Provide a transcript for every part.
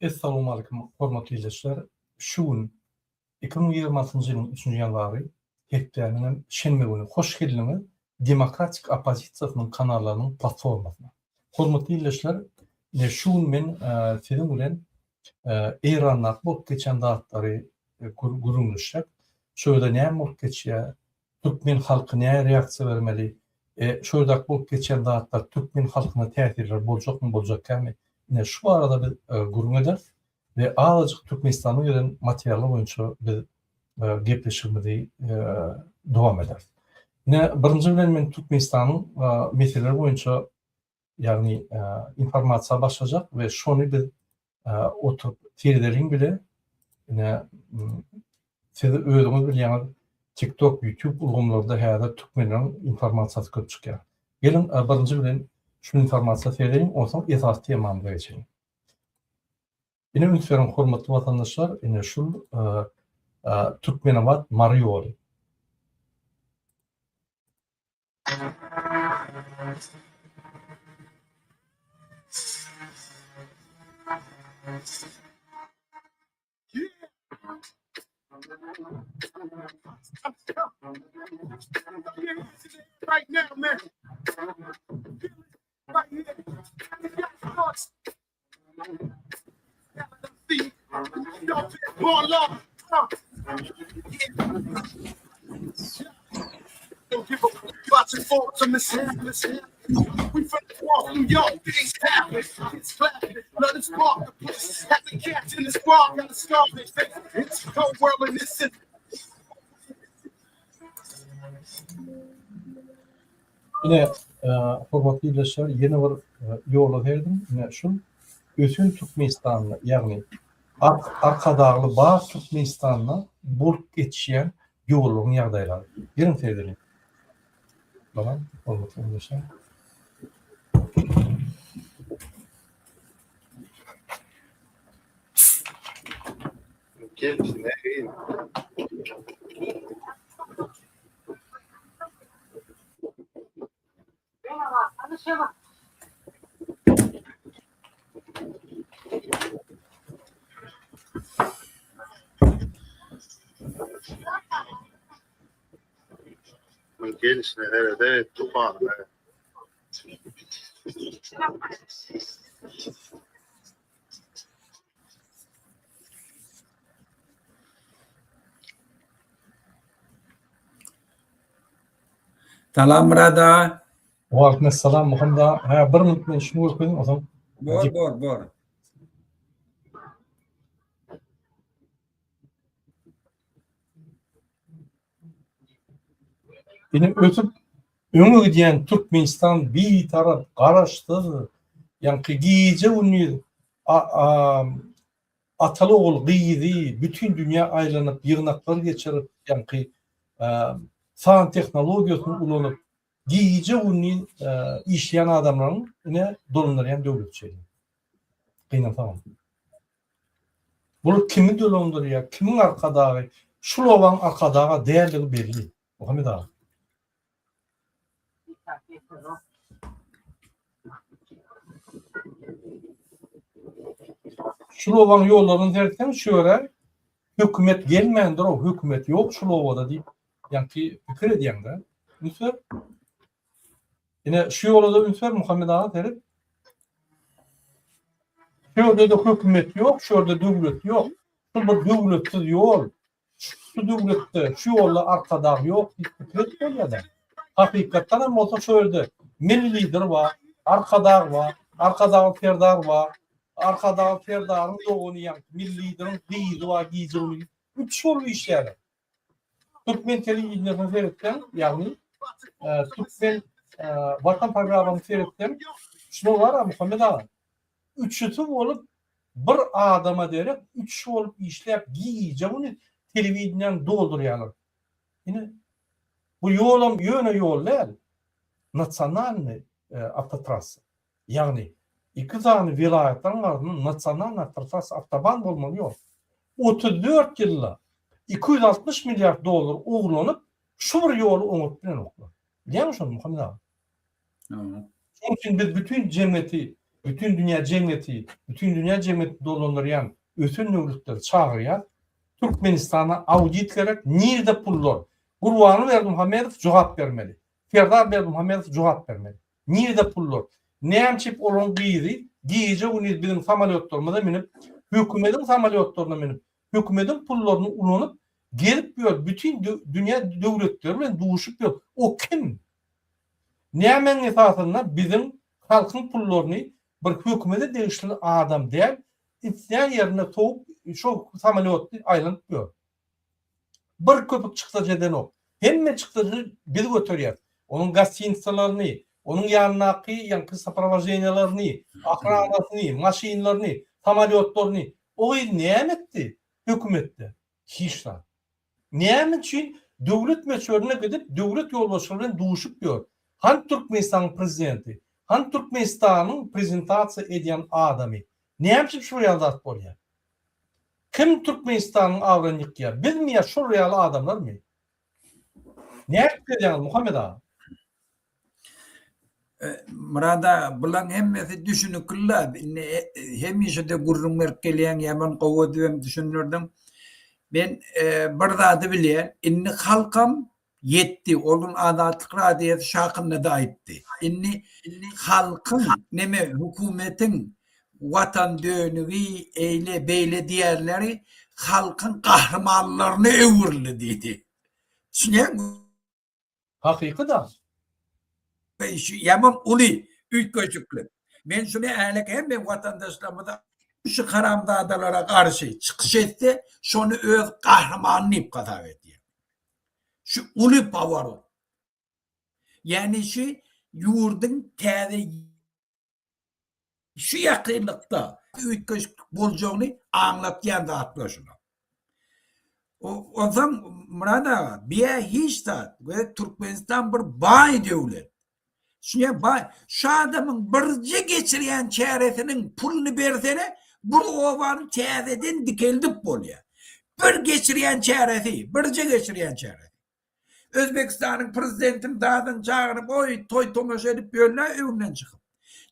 Essalawmaleýkim hormatly ildeşler! Şu gün 2026-njy ýylyň üçünji ýanwary, hepdäniň hem şenbe güni. Hoş geldiňiz Demokratik oppozisiýasynyň kanallarynyň platformasyna. Hormatly ildeşler, ine şu gün men siziň bilen Eýrandaky bolup geçen zatlary gürrüňleşjek. Şu ýerde näme bolup geçýär? Türkmen halky näme reaksiýa bermeli? Şu ýerdäki bolup geçen zatlar türkmen halkyna täsirleri boljakmy, boljak dälmi? Ine şu barada biz gürrüň ederis we azajyk Türkmenistandan gelen materiallar boýunça biz gepleşigimizi dowam ederis. Ine birinji bilen men Türkmenistanyň meseleleri boýunça ýagny informasiýa başlajak we şony biz oturyp seredeliň bile. Ine siz özüňiz bilýäňiz TikTok, YouTube ulgamlarda häzir türkmenleriň informasiýasy köp çykýar. Geliň birinji bilen şu informasiýa seredeliň, onsoň esasy temamyza geçeliň. Ine üns beriň hormatly watandaşlar, ine şul Türkmenabat Mary ýoly. Ine, hormatly ildeşler, ýene bir ýola serediň. Ine, şul ösen Türkmenistanda, ýagny Arkadagly bag Türkmenistanda bolup geçýän ýollaryň ýagdaýlary. Geliň seredeliň. Balam, hormatly ildeşler. Gelişine Gelişine seret, tupanyna. Salam Myrat aga. Waleýkim salam Muhammet aga. Hä bir minut men şuny görkezeyim onsoň. Bor bor bor. Ine ösüp öňe gidýän Türkmenistan bitarap, garaşsyz, ýaňky gije gündiz ataly ogul gyzy bütin dünýä aýlanyp ýygnaklar geçirip ýaňky san tehnologiýasyny ulanyp gije gündiz işleýän adamlaryň ine dolandyrýan döwleti şeýle. Gynansagam. Bular kimi dolandyrýar, kimiň arkadagy, şul obaň arkadaga däldigi belli. Muhammet aga. Şul obaň ýollaryny seretseň şu ýere hökümet gelmändir-ow, hökümet ýok şul obada diýip, ýaňky pikir edýäň-de. Üns ber. Ine şu ýola-da üns ber Muhammet aga seret. Şu ýerde-de hökümet ýok, şu ýerde döwlet ýok. Şul bir döwletsiz ýol. Şu döwletde, şu ýolda Arkadag ýok diýip pikir edip bolýar-da. Hakykatdan hem bolsa şu ýerde Milli Lider bar, Arkadag bar, Arkadagly Serdar bar, Arkadagly Serdaryň dogany ýaňky Milli Lideriň gyzy bar gije-gündiz üç bolup işleýärler. Türkmen telewideniýesine seretseň, ýagny Türkmen Watan programmasyna seretseň, şular bar-a Muhammet aga. Üçüsi bolup bir adama derek üç bolup işläp gije-gündiz telewideniýäni doldurýarlar. Ine, bu ýolam ýöne ýol däl. Nasionalnyý awtotrassa. Ýagny iki sany welaýatlaryň arasynda nasionalnyý awtotrassa awtoban bolmaly ýol. 34 ýylda 260 milliard dollar ogurlanyp, şu bir ýoly oňaryp bilenoklar. Bilýäňmi şony Muhammet aga? Şonuň üçin biz bütin jemgyýeti. Bütin dünýä jemgyýeti, bütin dünýä jemgyýetini dolandyrýan ösen döwletleri çagyrýar. Türkmenistana audit gerek, nirde pullar? Gurbanguly Berdimuhamedow jogap bermeli. Serdar Berdimuhamedow jogap bermeli. Nirde pullar? Näme üçin olaryň gyzy gije-gündiz biziň samolýotlarymyza münüp, hökümediň samolýotlaryna münüp, hökümediň pullaryny ulanyp gezip ýör, bütin dünýä döwletleri bilen duşup ýör. O kim? Nämäniň esasynda biziň halkyň pullaryny bir hökümete degişli adam däl, islän ýerine sowup, şo samolýotly aýlanyp ýör. Bir köpük çykdajy edenok. Hemme çykdajyny biz göterýäs. Onuň gostinitsalaryny, onuň ýanyndaky ýaňky soprowoženiýalaryny, ohranasyny, maşynlaryny, samolýotlaryny. O gyz näme etdi hökümetde? Hiç zat. Näme üçin döwlet möçberine gidip döwlet ýolbaşçylary bilen duşup ýör? Hany Türkmenistanyň prezidenti? Hany Türkmenistanyň prezentasiýa edýän adamy? Näme üçin şular ýaly zat bolýar? Kim Türkmenistanyň abraýyny ýykýar? Bizmi ýa şol ýaly adamlarmy? Nädip gelýäňiz Muhammet aga? Myrat aga, bulaň hemmesi düşünikli-la. Indi hemişe-de gürrüň berip gelýäň, ýaman gowy edibem düşündirdiň. Men bir zady bilýän, indi halkam Ýetdi. Ol gün Azatlyk Radiosy şu hakynda-da aýtdy. Indi halkyň, neme, hökümetiň Watan dönügi, eýle, beýle diýýänleri halkyň gahrymanlaryna öwrüldi diýdi. Düşünýäňmi? Hakyky-da. Şu ýaman uly üýtgeşiklik. Men şuny älek hemme watandaşlarymyza şu haramzadalara garşy çykyş etse, şony öz gahrymany diýip hasap edýän. Şu uly pawarot. Ýagny şu ýurduň täze şu ýakynlykda üýtgeşiklik boljagyny aňlatýan zatlar şular. Onsoň Myrat aga, biýä hiç zat we Türkmenistan bir baý döwlet. Şuňa baý, şu adamyň birje geçirýän çäresiniň puluny bersene, bir obany täzeden dikeldip bolýar. Bir geçirýän çäresi, birje geçirýän çäresi. Özbegistanyň prezidentini zadyny çagyryp, oý, toý-tomaşa edip ýörler öňünden çykyp.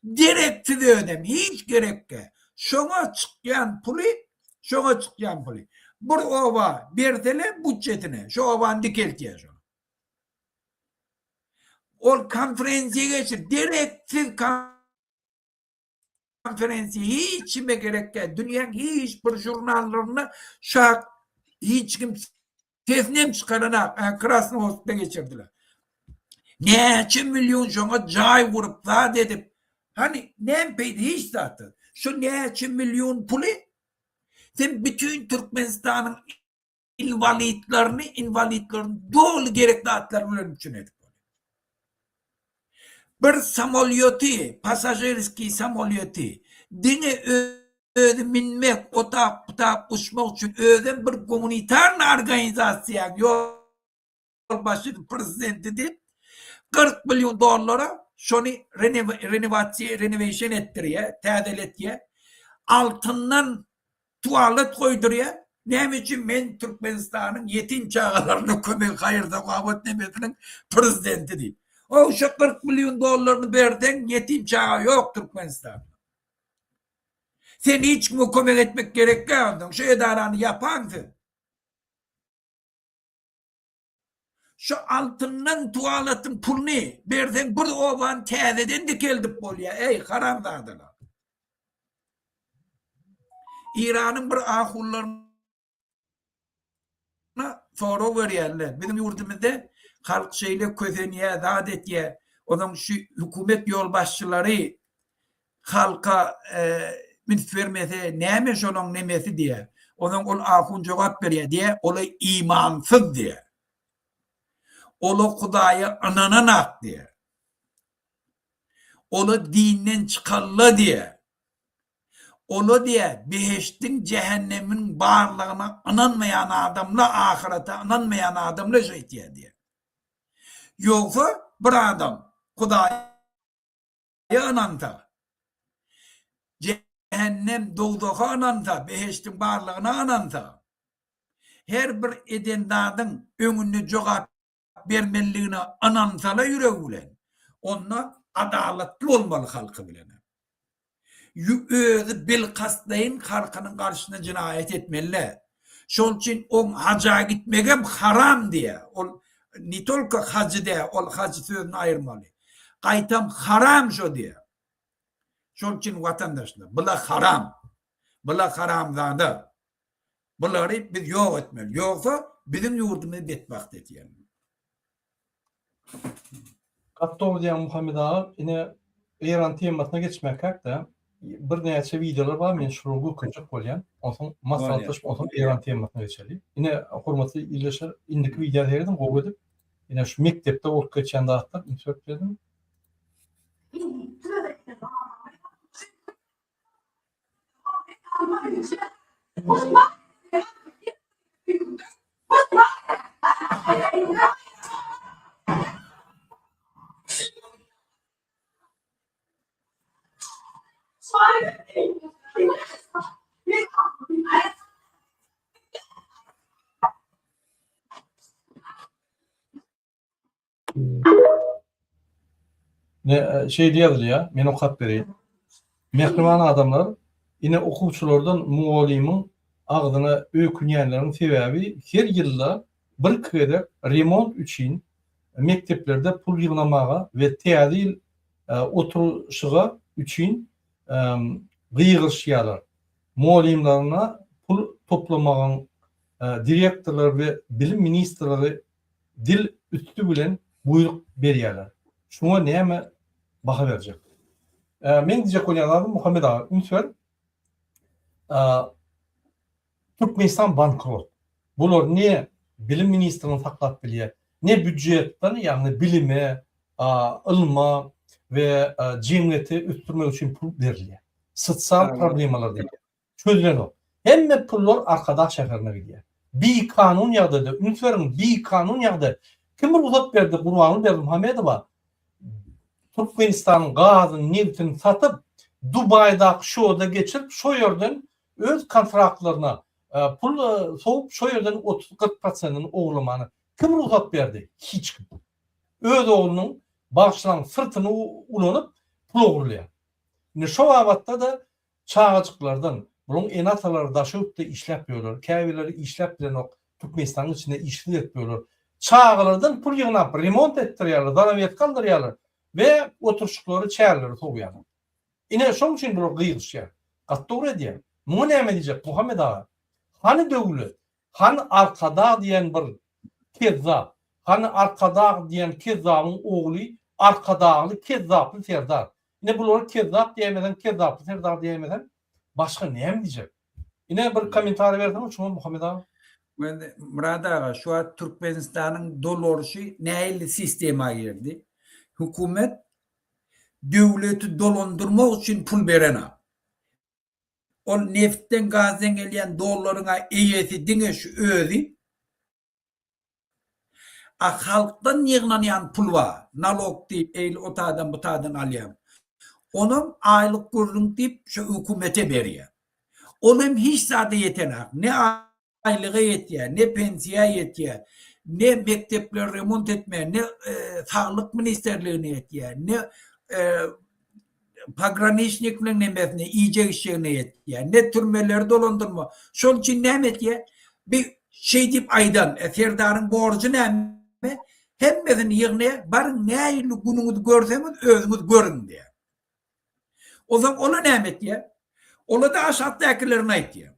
Dereksiz özem, hiç gerekge. Şoňa çykýan puly, şoňa çykýan puly. Bir oba bersele budjetine, şu obany dikeltýär şo. Ol konferensiýa geçir, dereksiz konferensiýa hiç kime gerek däl. Dünýäň hiç bir žurnallarynda şak hiç kim sesini hem çykaranak. Krasnowodskda geçirdiler. Näçe million şoňa jaý gurup, zat edip, hany näme peýda hiç zatdan. Şu näçe million puly sen bütün Türkmenistanyň inwalidlerini, inwalidlerini doly gerek zatlar bilen üpjün edip bolýar. Bir samolýoty, pasažirskiý samolýoty diňe özi minmek, otap, putap uçmak üçin özem bir gumanitarnyý organizasiýaň ýolbaşçysy, prezidenti diýip 40 million dollara şony renowasiýa, renovation etdirýär, täzeletýär. Altyndan Tualet goýdurýar. Näme üçin men Türkmenistanyň ýetim çagalaryna kömek haýyr-sahawat nemesiniň prezidenti diýip. O şo 40 million dollaryny berseň ýetim çaga ýok Türkmenistanda. Sen hiç kime kömek etmek gerek däl ondan. Şu edarany ýapaň siz. Şu altyndan tualetin puluny berseň bir obany täzeden dikeldip bolýar, eý haramzadalar. Iranyň bir ahullaryna sorag berýärler. Biziň ýurdumyzda halk şeýle kösenýär, zat etýär. Onuň şu hökümet ýolbaşçylary halka üns bermese näme şonuň nemesi diýýär. Onsoň ol ahun jogap berýär diýýär, ola imansyz diýýär. Ola Hudaýa ynananak diýýär. Ola dinden çykalla diýýär. Ola diýýär, behişdiň, jähennemiň barlygyna ynanmaýan adamla, ahyrete ynanmaýan adamla şeýtýär diýýär. Ýogsa bir adam Hudaýa ynansa, jähennem, dowzaha ynansa, behişdiň barlygyna ynansa, her bir eden zadyň öňünde jogap bermelidigine ynansala ýüregi bilen, onda adalatly bolmaly halky bilenem. Özi bilkastlaýyn halkynyň garşysyna jenaýat etmeli. Şonuň üçin oň haja gitmegem haram diýýär. Ol ne tolko hajy däl, ol hajy sözüni aýyrmaly. Gaýtam haram şo diýýär. Şonuň üçin watandaşlar, bula haram. Bula haramzada. Bulary biz ýok etmeli. Ýogsa biziň ýurdumyzy betbagt edýärler. Gaty dogry diýýäň Muhammet aga. Ine Eýran temasyna geçmäkäk-de birnäçe wideolar bar men şulary görkezjek bolýan. Onsoň maslahatlaşyp onsoň Eýran temasyna geçeli. Ine hormatly ildeşler indiki wideo serediň gowy edip. Ine şu mekdepde bolup geçýän zatlar üns berip serediň. Ne şeýle ýazylýar, men okap bereýin. Mähriban adamlar, ine okuwçylardan mugallymyň agzyna öýkünýänleriň sebäbi her ýylda bir-iki gezek remont üçin mekdeplerde pul ýygnamaga we täze ýyl oturyşyga üçin gygyryşýarlar. Mugallymlaryna pul toplamagyň direktorlar we bilim ministrligi dil üsti bilen buýruk berýärler. Şuňa näme baha berjek? Meň diýjek bolýan zadym Muhammet aga üns ber. Türkmenistan bankrot. Bular ne bilim ministrini saklap bilýär, ne býujetden, ýagny bilime, ylma we jemgyýeti ösdürmek üçin pul berilýär. Sosial problemalar diýilýär. Çözülenok. Hemme pullar Arkadag şäherine gidýär. Bikanun ýagdaýda, üns beriň, bikanun ýagdaý. Kim rugsat berdi Gurbanguly Berdimuhamedowa Türkmenistanyň gazyny, nebtini satyp, Dubaýdaky şoda geçirip, şo ýerden öz kontraktlaryna pul sowup, şo ýerden 30-40 prosentini ogurlamana kim rugsat berdi? Hiç kim. Öz oglunyň bagyşlaň syrtyny ulanyp pul ogurlaýar. Indi şo babatda-da Çagajyklardan, bulaň ene-atalary daşy ýurtda işläp ýörler, käbirleri işläp bilenok, Türkmenistanyň içinde işsiz gezip ýörler. Çagalardan pul ýygnap remont etdirýärler, zanaweska aldyrýarlar we oturyşyklary, çäreleri sowýarlar. Ine, şoň üçin bular gygyryşýar. Gaty dogry edýär. Muňa näme diýjek, Muhammet aga? Hany döwlet? Hany Arkadag diýen bir kezzap? Hany Arkadag diýen kezzabyň ogly Arkadagly kezzaply serdar? Ine bulary kezzap diýäýmeseň, kezzaply serdar diýäýmeseň, başga näme diýjek? Ine bir kommentariý berseňiz şuňa Muhammet aga. Myrat aga, şu wagt Türkmenistanyň dolanşy nähili sistema girdi? Hökümet döwleti dolandyrmak üçin pul berenok. Ol neftden gazdan gelýän dollaryň-a eýesi diňe şu özi. A halkdan ýygnanýan pul bar, nalog diýip eýle o taýdan bu taýdan alýan. Onam aýlyk gürrüň diýip şu hökümete berýär. Ol hem hiç zada ýetenak. Ne aýlyga ýetýär, ne pensiýa ýetýär, ne mekdepleri remont etmäge, ne saglyk ministrligine ýetýär, ne pograniçnikleň nemesine, iýjek-içjegine ýetýär, ne türmeleri dolandyrma. Şol üçin näme etýär? Bir şeý diýip aýdan, e, serdaryň borjy näme? Hemmesini ýygnaýar, baryň nähili günüňizi görseňiz, özüňiz görüň diýýär. Onsoň ola näme etýär? Ola-da aşakdakylaryny aýtýar.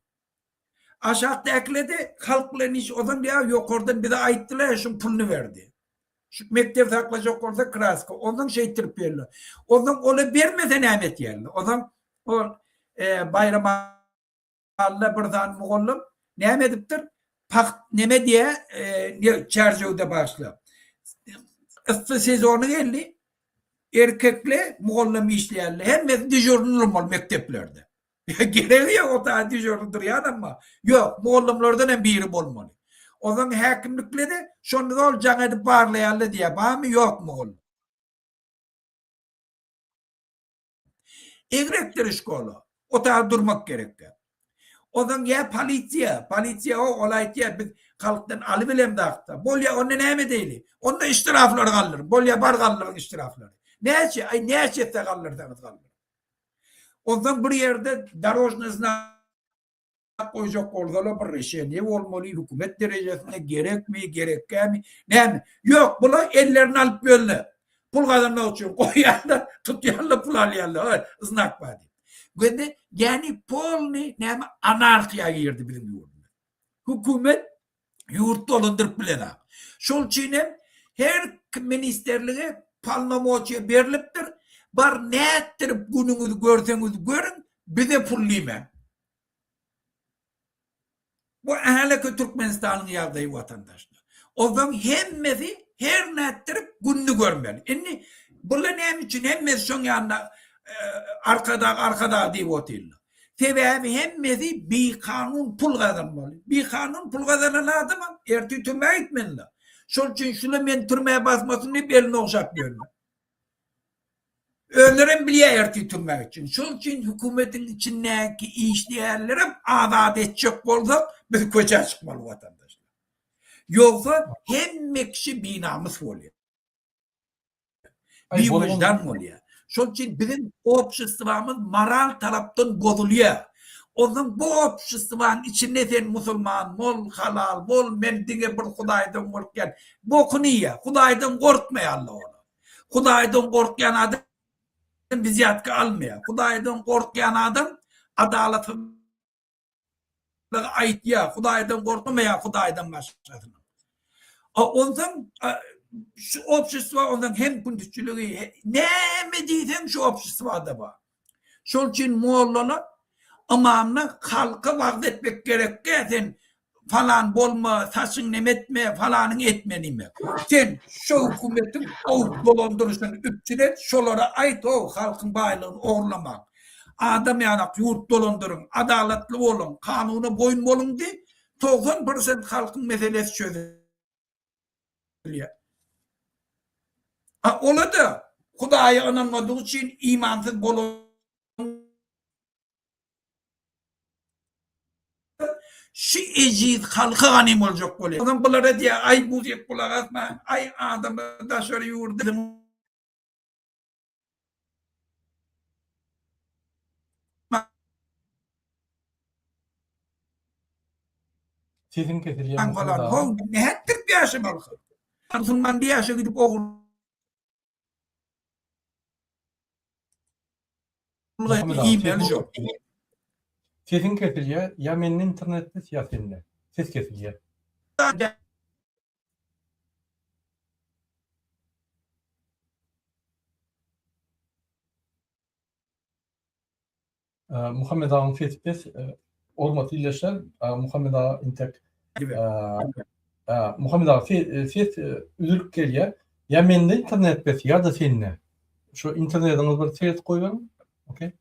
Aşakdakylar-da halk bilen iş, onsoň diýýär, ýokardan bize aýtdylar, şuň puluny ber diýýär. Şu mekdep saklajak bolsa kraska. Ondan şeýtdirip berler. Ondan ola bermese näme etýärler? Ondan ol e, Baýram Alla bir zan mugallym näme edipdir? Pagt neme diýe, e, çärjewde başlap. Yssy sezony geldi. Erkekle mugallym işleýärler. Hemmesi dežurny durmaly mekdeplerde. Geregi ýok, o taýda dežurny durýan amma. Ýok, mugallymlardan hem biri bolmaly. Onsoň häkimlikle-de şonda ol jaň edip barlaýarlar diýýär, barmy, ýokmy mugallym. Egrekdir şkola. O taýda durmak gerekkä. Onsoň ýa polisiýa, polisiýa o, ol aýtýar, biz halkdan alybilemzakda. Bolýa, onda näme edeýli? Onda iştiraflary galdyryň. Bolýa, bar galdyryň iştiraflary. Näçe, aý näçe etse galdyrsaňyz galdyryň. Onsoň bir ýerde dorožnyý znak goýjak bolsalar bir rişeniýe bolmaly, hökümet derejesinde gerekmi, gerekkämi, näme? Ýok, bular ellerini alyp ýörler. Pul gazanmak üçin goýýarlar, tutýarlar, pul alýarlar. Oý, znak bar diýip. Göndi, ýagny polny näme anarhiýa girdi biziň ýurdumyz. Hökümet ýurt dolandyryp bilenok. Şol üçin hem her ministerlige polnomoçiýa berlipdir. Bar nätdirip günüňizi görseňiz görüň, bize pul diýmäň. Bu häleki Türkmenistanyň ýagdaýy watandaşlar. Onsoň hemmesi her nätdirip gününi görmeli. Indi bular näme üçin hemmesi şoň ýanynda Arkadag Arkadag diýip otyrlar. Sebäbi hemmesi bikanun pul gazanmaly. Bikanun pul gazanan adamam ertir türmä gitmeli. Şol üçin şular meni türmä basmasyn diýip elini ogşap ýörler. Özlerem bilýär ertir türmä gitjegini. Şol üçin hökümetiň içindäki işleýänlerem azat etjek bolsak biz köçä çykmaly watandaşlar. Ýogsa hemme kişi binamys bolýar. Biwyždan bolýar. Şol üçin biziň obşestwamyz moral tarapdan bozulýar. Onsoň bu obşestwanyň içinde sen musulman bol, halal bol, men diňe bir Hudaýdan gorkýan. Bokuny iýýär. Hudaýdan gorkmaýarlar olar. Hudaýdan gorkýan adam wzýatka almaýar. Hudaýdan gorkýan adam adalatsyzlygy aýtýar. Hudaýdan gorkmaýar Hudaýdan başgasynyň. Onsoň şu obşestwo onsoň hem kündüzçiligi näme diýseň şu obşestwoda bar. Şol üçin mollalar, ymamlar halka wagyz etmek gerekkä sen falan bolma, saçyň neme etme, falanyň etme diýmek. Sen şo hökümetiň gowy dolandyryşyny üpjün et, şolara aýt-ow halkyň baýlygyny ogurlamaň. Adam ýanak ýurt dolandyryň, adalatly boluň, kanuna boýun boluň diý, 90 prosent halkyň meselesi çözülýär. A ola-da Hudaýa ynanmadygy üçin imansyz bolan Şu ejiz halka ganym boljak bolýar. Onsoň bulara diýýär, aý muzyk gulak asmaň, aý adamlar daşary ýurda Sesiň kesilýär Muhammet aga. How nätdirip ýaşamaly? Musulman diýýär şo gidip ogul Iýmeli şo. Sesiň kesilýär, ýa mende internet pes ýa sende. Ses kesilýär. Muhammet agaň sesi pes. Hormatly ildeşler, Muhammet aga intek Muhammet aga ses üzülip gelýär. Ýa mende internet pes ýa-da sende. Şu internetiňizi bir seredip goýberiň. Okey.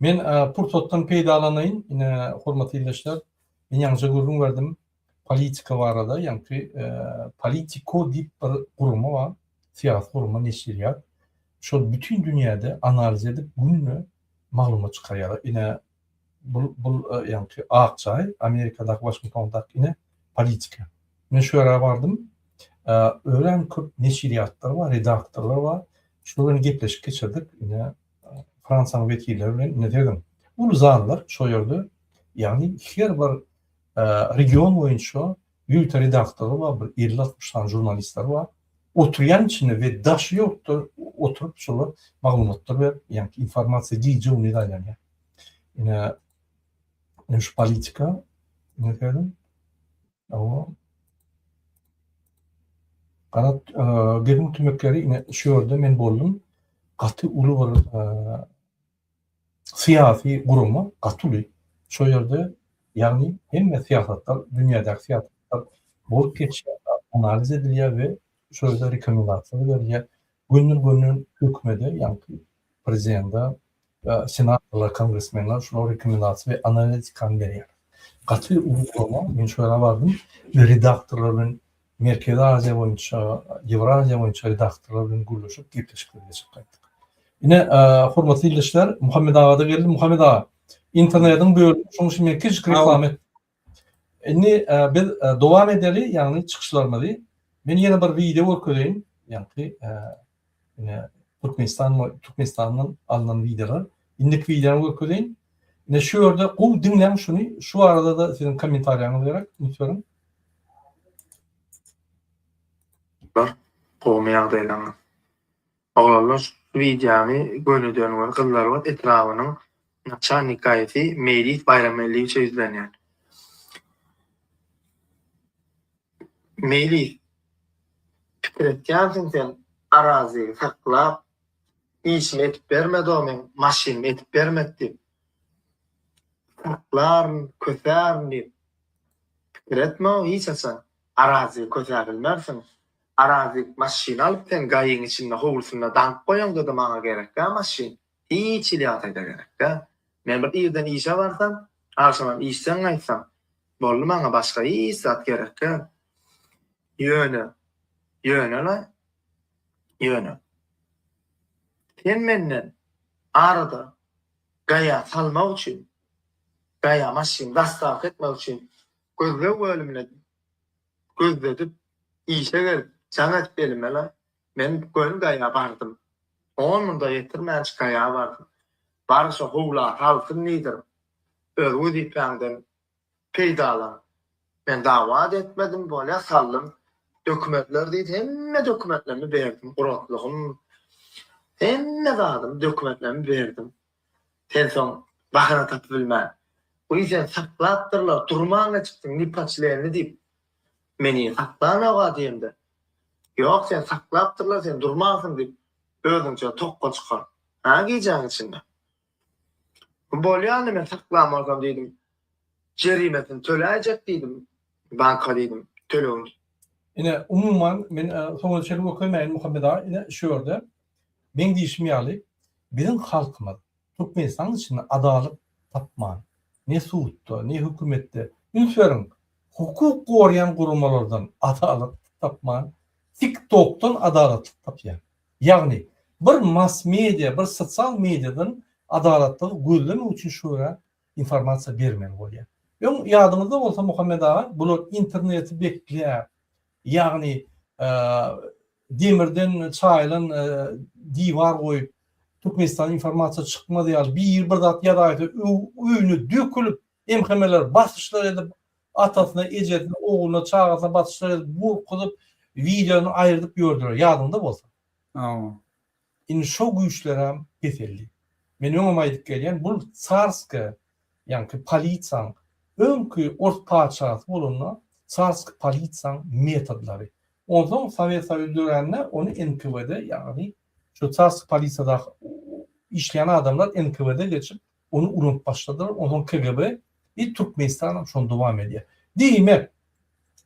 Men pursatdan peýdalanaýyn. Ine, hormatly ildeşler, men ýaňyja gürrüň berdim politika barada, ýaňky Politico diýip bir gurama bar, syýasy gurama, neşirýat. Şol bütin dünýäde analiz edip günde maglumat çykarýarlar. Ine bul bul ýaňky Ak jaý, Amerikadaky Waşingtondaky ine politika. Men şu ýere bardym. Örän köp neşirýatlar bar, redaktorlar bar. Şular bilen gepleşik geçirdik. Ine Fransiýanyň wekilleri bilen ine serediň. Uly zallar şo ýerde, ýagny her bir region boýunça ýörite redaktorlar bar, bir 50-60 sany žurnalistler bar. Oturýan içinde we daşy ýurtda oturyp şolar maglumatlar berip, ýagny informasiýa gije-gündiz aýlanýar. Ine, ine şu politika, ine serediň. Hawa. Garat, gepiň tümekleri ine şu ýerde men boldum. Gaty uly bir syýasy gurama, gaty uly. Şo ýerde, ýagny hemme syýasatlar, dünýädäki syýasatlar bolup geçýär, analiz edilýär we şo ýerde rekomendasiýalar berilýär. Gönden-gönden hökümede, ýagny prezidente, senatorlar, kongresmenler şular rekomendasiýa we analitikany berýär. Gaty uly gurama, men şo ýere bardym we redaktorlar bilen Merkezi Aziýa boýunça, Ýewraziýa boýunça redaktorlar bilen gürleşip, gepleşikler geçirip gaýtdyk. Ine, hormatly ildeşler, Muhammet aga-da geldi. Muhammet aga, internetiň bölümi, şonuň üçin men kiçijik reklama etdim. Indi biz dowam edeli, ýagny çykyşlarymyzy. Men ýene bir wideo görkezeýin, ýagny ine Türkmenistan Türkmenistandan alnan wideolar. Indiki wideony görkezeýin. Ine şu ýerde gowy diňläň şuny. Şu barada-da siziň kommentariýaňyz gerek. Üns beriň. Bar gowmy ýagdaýlaryňyz. Oglanlar şu wideony gönüden-göni Gyzlarbat etrabynyň naçalnik gaýysy Meýlis Baýramgeldiýewiçe ýüzlenýän. Meýlis, pikir etýänsiň sen Arazygy saklap işimi edip bermedi-o meň maşynymy edip bermedi diýip. Saklaryn, kösärin diýip. Pikir etme-o hiç haçan. Arazygy kösäbilmersiň. Arazyk maşyn alyp sen gaýyň içinde howlusynda daňyp goýaňda-da maňa gerekdä maşyn. Hiç hili ýagdaýda gerekdä. Men bir irden işe barsam, agşamam işden gaýtsam, boldy maňa başga hiç zat gerek däl. Ýöne, ýöne-le, ýöne. Sen menden arada gaýa salmak üçin, gaýa maşyn dostawka etmek üçin gözleg bölümine gözledip, işe gelip, jaň edip elime-le, men göni gaýa bardym. On munda ýetirmänçik gaýa bardym. Bar şo howla salsyn diýdirim. Öz wezipäňden peýdalan. Men dawa-da etmedim, bolýa saldym. Dokumentler diýdi, hemme dokumentlerimi berdim, guratlygym, hemme zadymy, dokumentlerimi berdim. Sen soň bahana tapyp bilmän, Wiý seni saklapdyrlar, durman geçipsiň, nipoçlenni diýip. Meni saklanok-a diýemde, Ýok, seni saklapdyrlar, sen durmansyň diýip, özüňçe tokga çykar. Hä, gijäň içinde. Bolýa indi men saklan bolsam diýdim. Jerimesini töläýjek diýdim. Banka diýdim, tölegini. Ine, umuman, men soňuna çenli görkezmäýin Muhammet aga, ine, şu ýerde meň diýşim ýaly, biziň halkymyz Türkmenistanyň içinde adalat tapman, ne sudda, ne hökümetde, üns beriň, hukuk goraýan guramalardan adalat tapman, TikTokdan adalatlyk tapýar. Ýagny, bir mass media, bir sosial mediadan adalatlygy gözlemek üçin şu görä informasiýa bermeli bolýar. Öň ýadyňyzda bolsa Muhammet aga, bular interneti bekläp, ýagny demirden çaýylan diwar goýup, Türkmenistana informasiýa çykmaz ýaly, biri bir zat ýazaýsa öýüne dökülip, MHM-ler basyşlar edip, atasyna, ejesine, ogluna, çagasyna basyşlar edip, gorkuzyp, wideony aýyrdyp ýördüler, ýadyňda bolsa. Hawa. Indi şo güýçlerem peseldi. Men öňem aýdyp gelýän, bul carskiý, ýaňky polisiýaň, öňki ors patyşasy bolanda carskiý polisiýaň metodlary. Onsoň Sowet Soýuzy dörände ony NKWD, ýagny şo carskiý polisiýadaky işleýän adamlar NKWD geçip, ony ulanyp başladylar. Onsoň KGB i Türkmenistanam şony dowam edýär. Diýmek,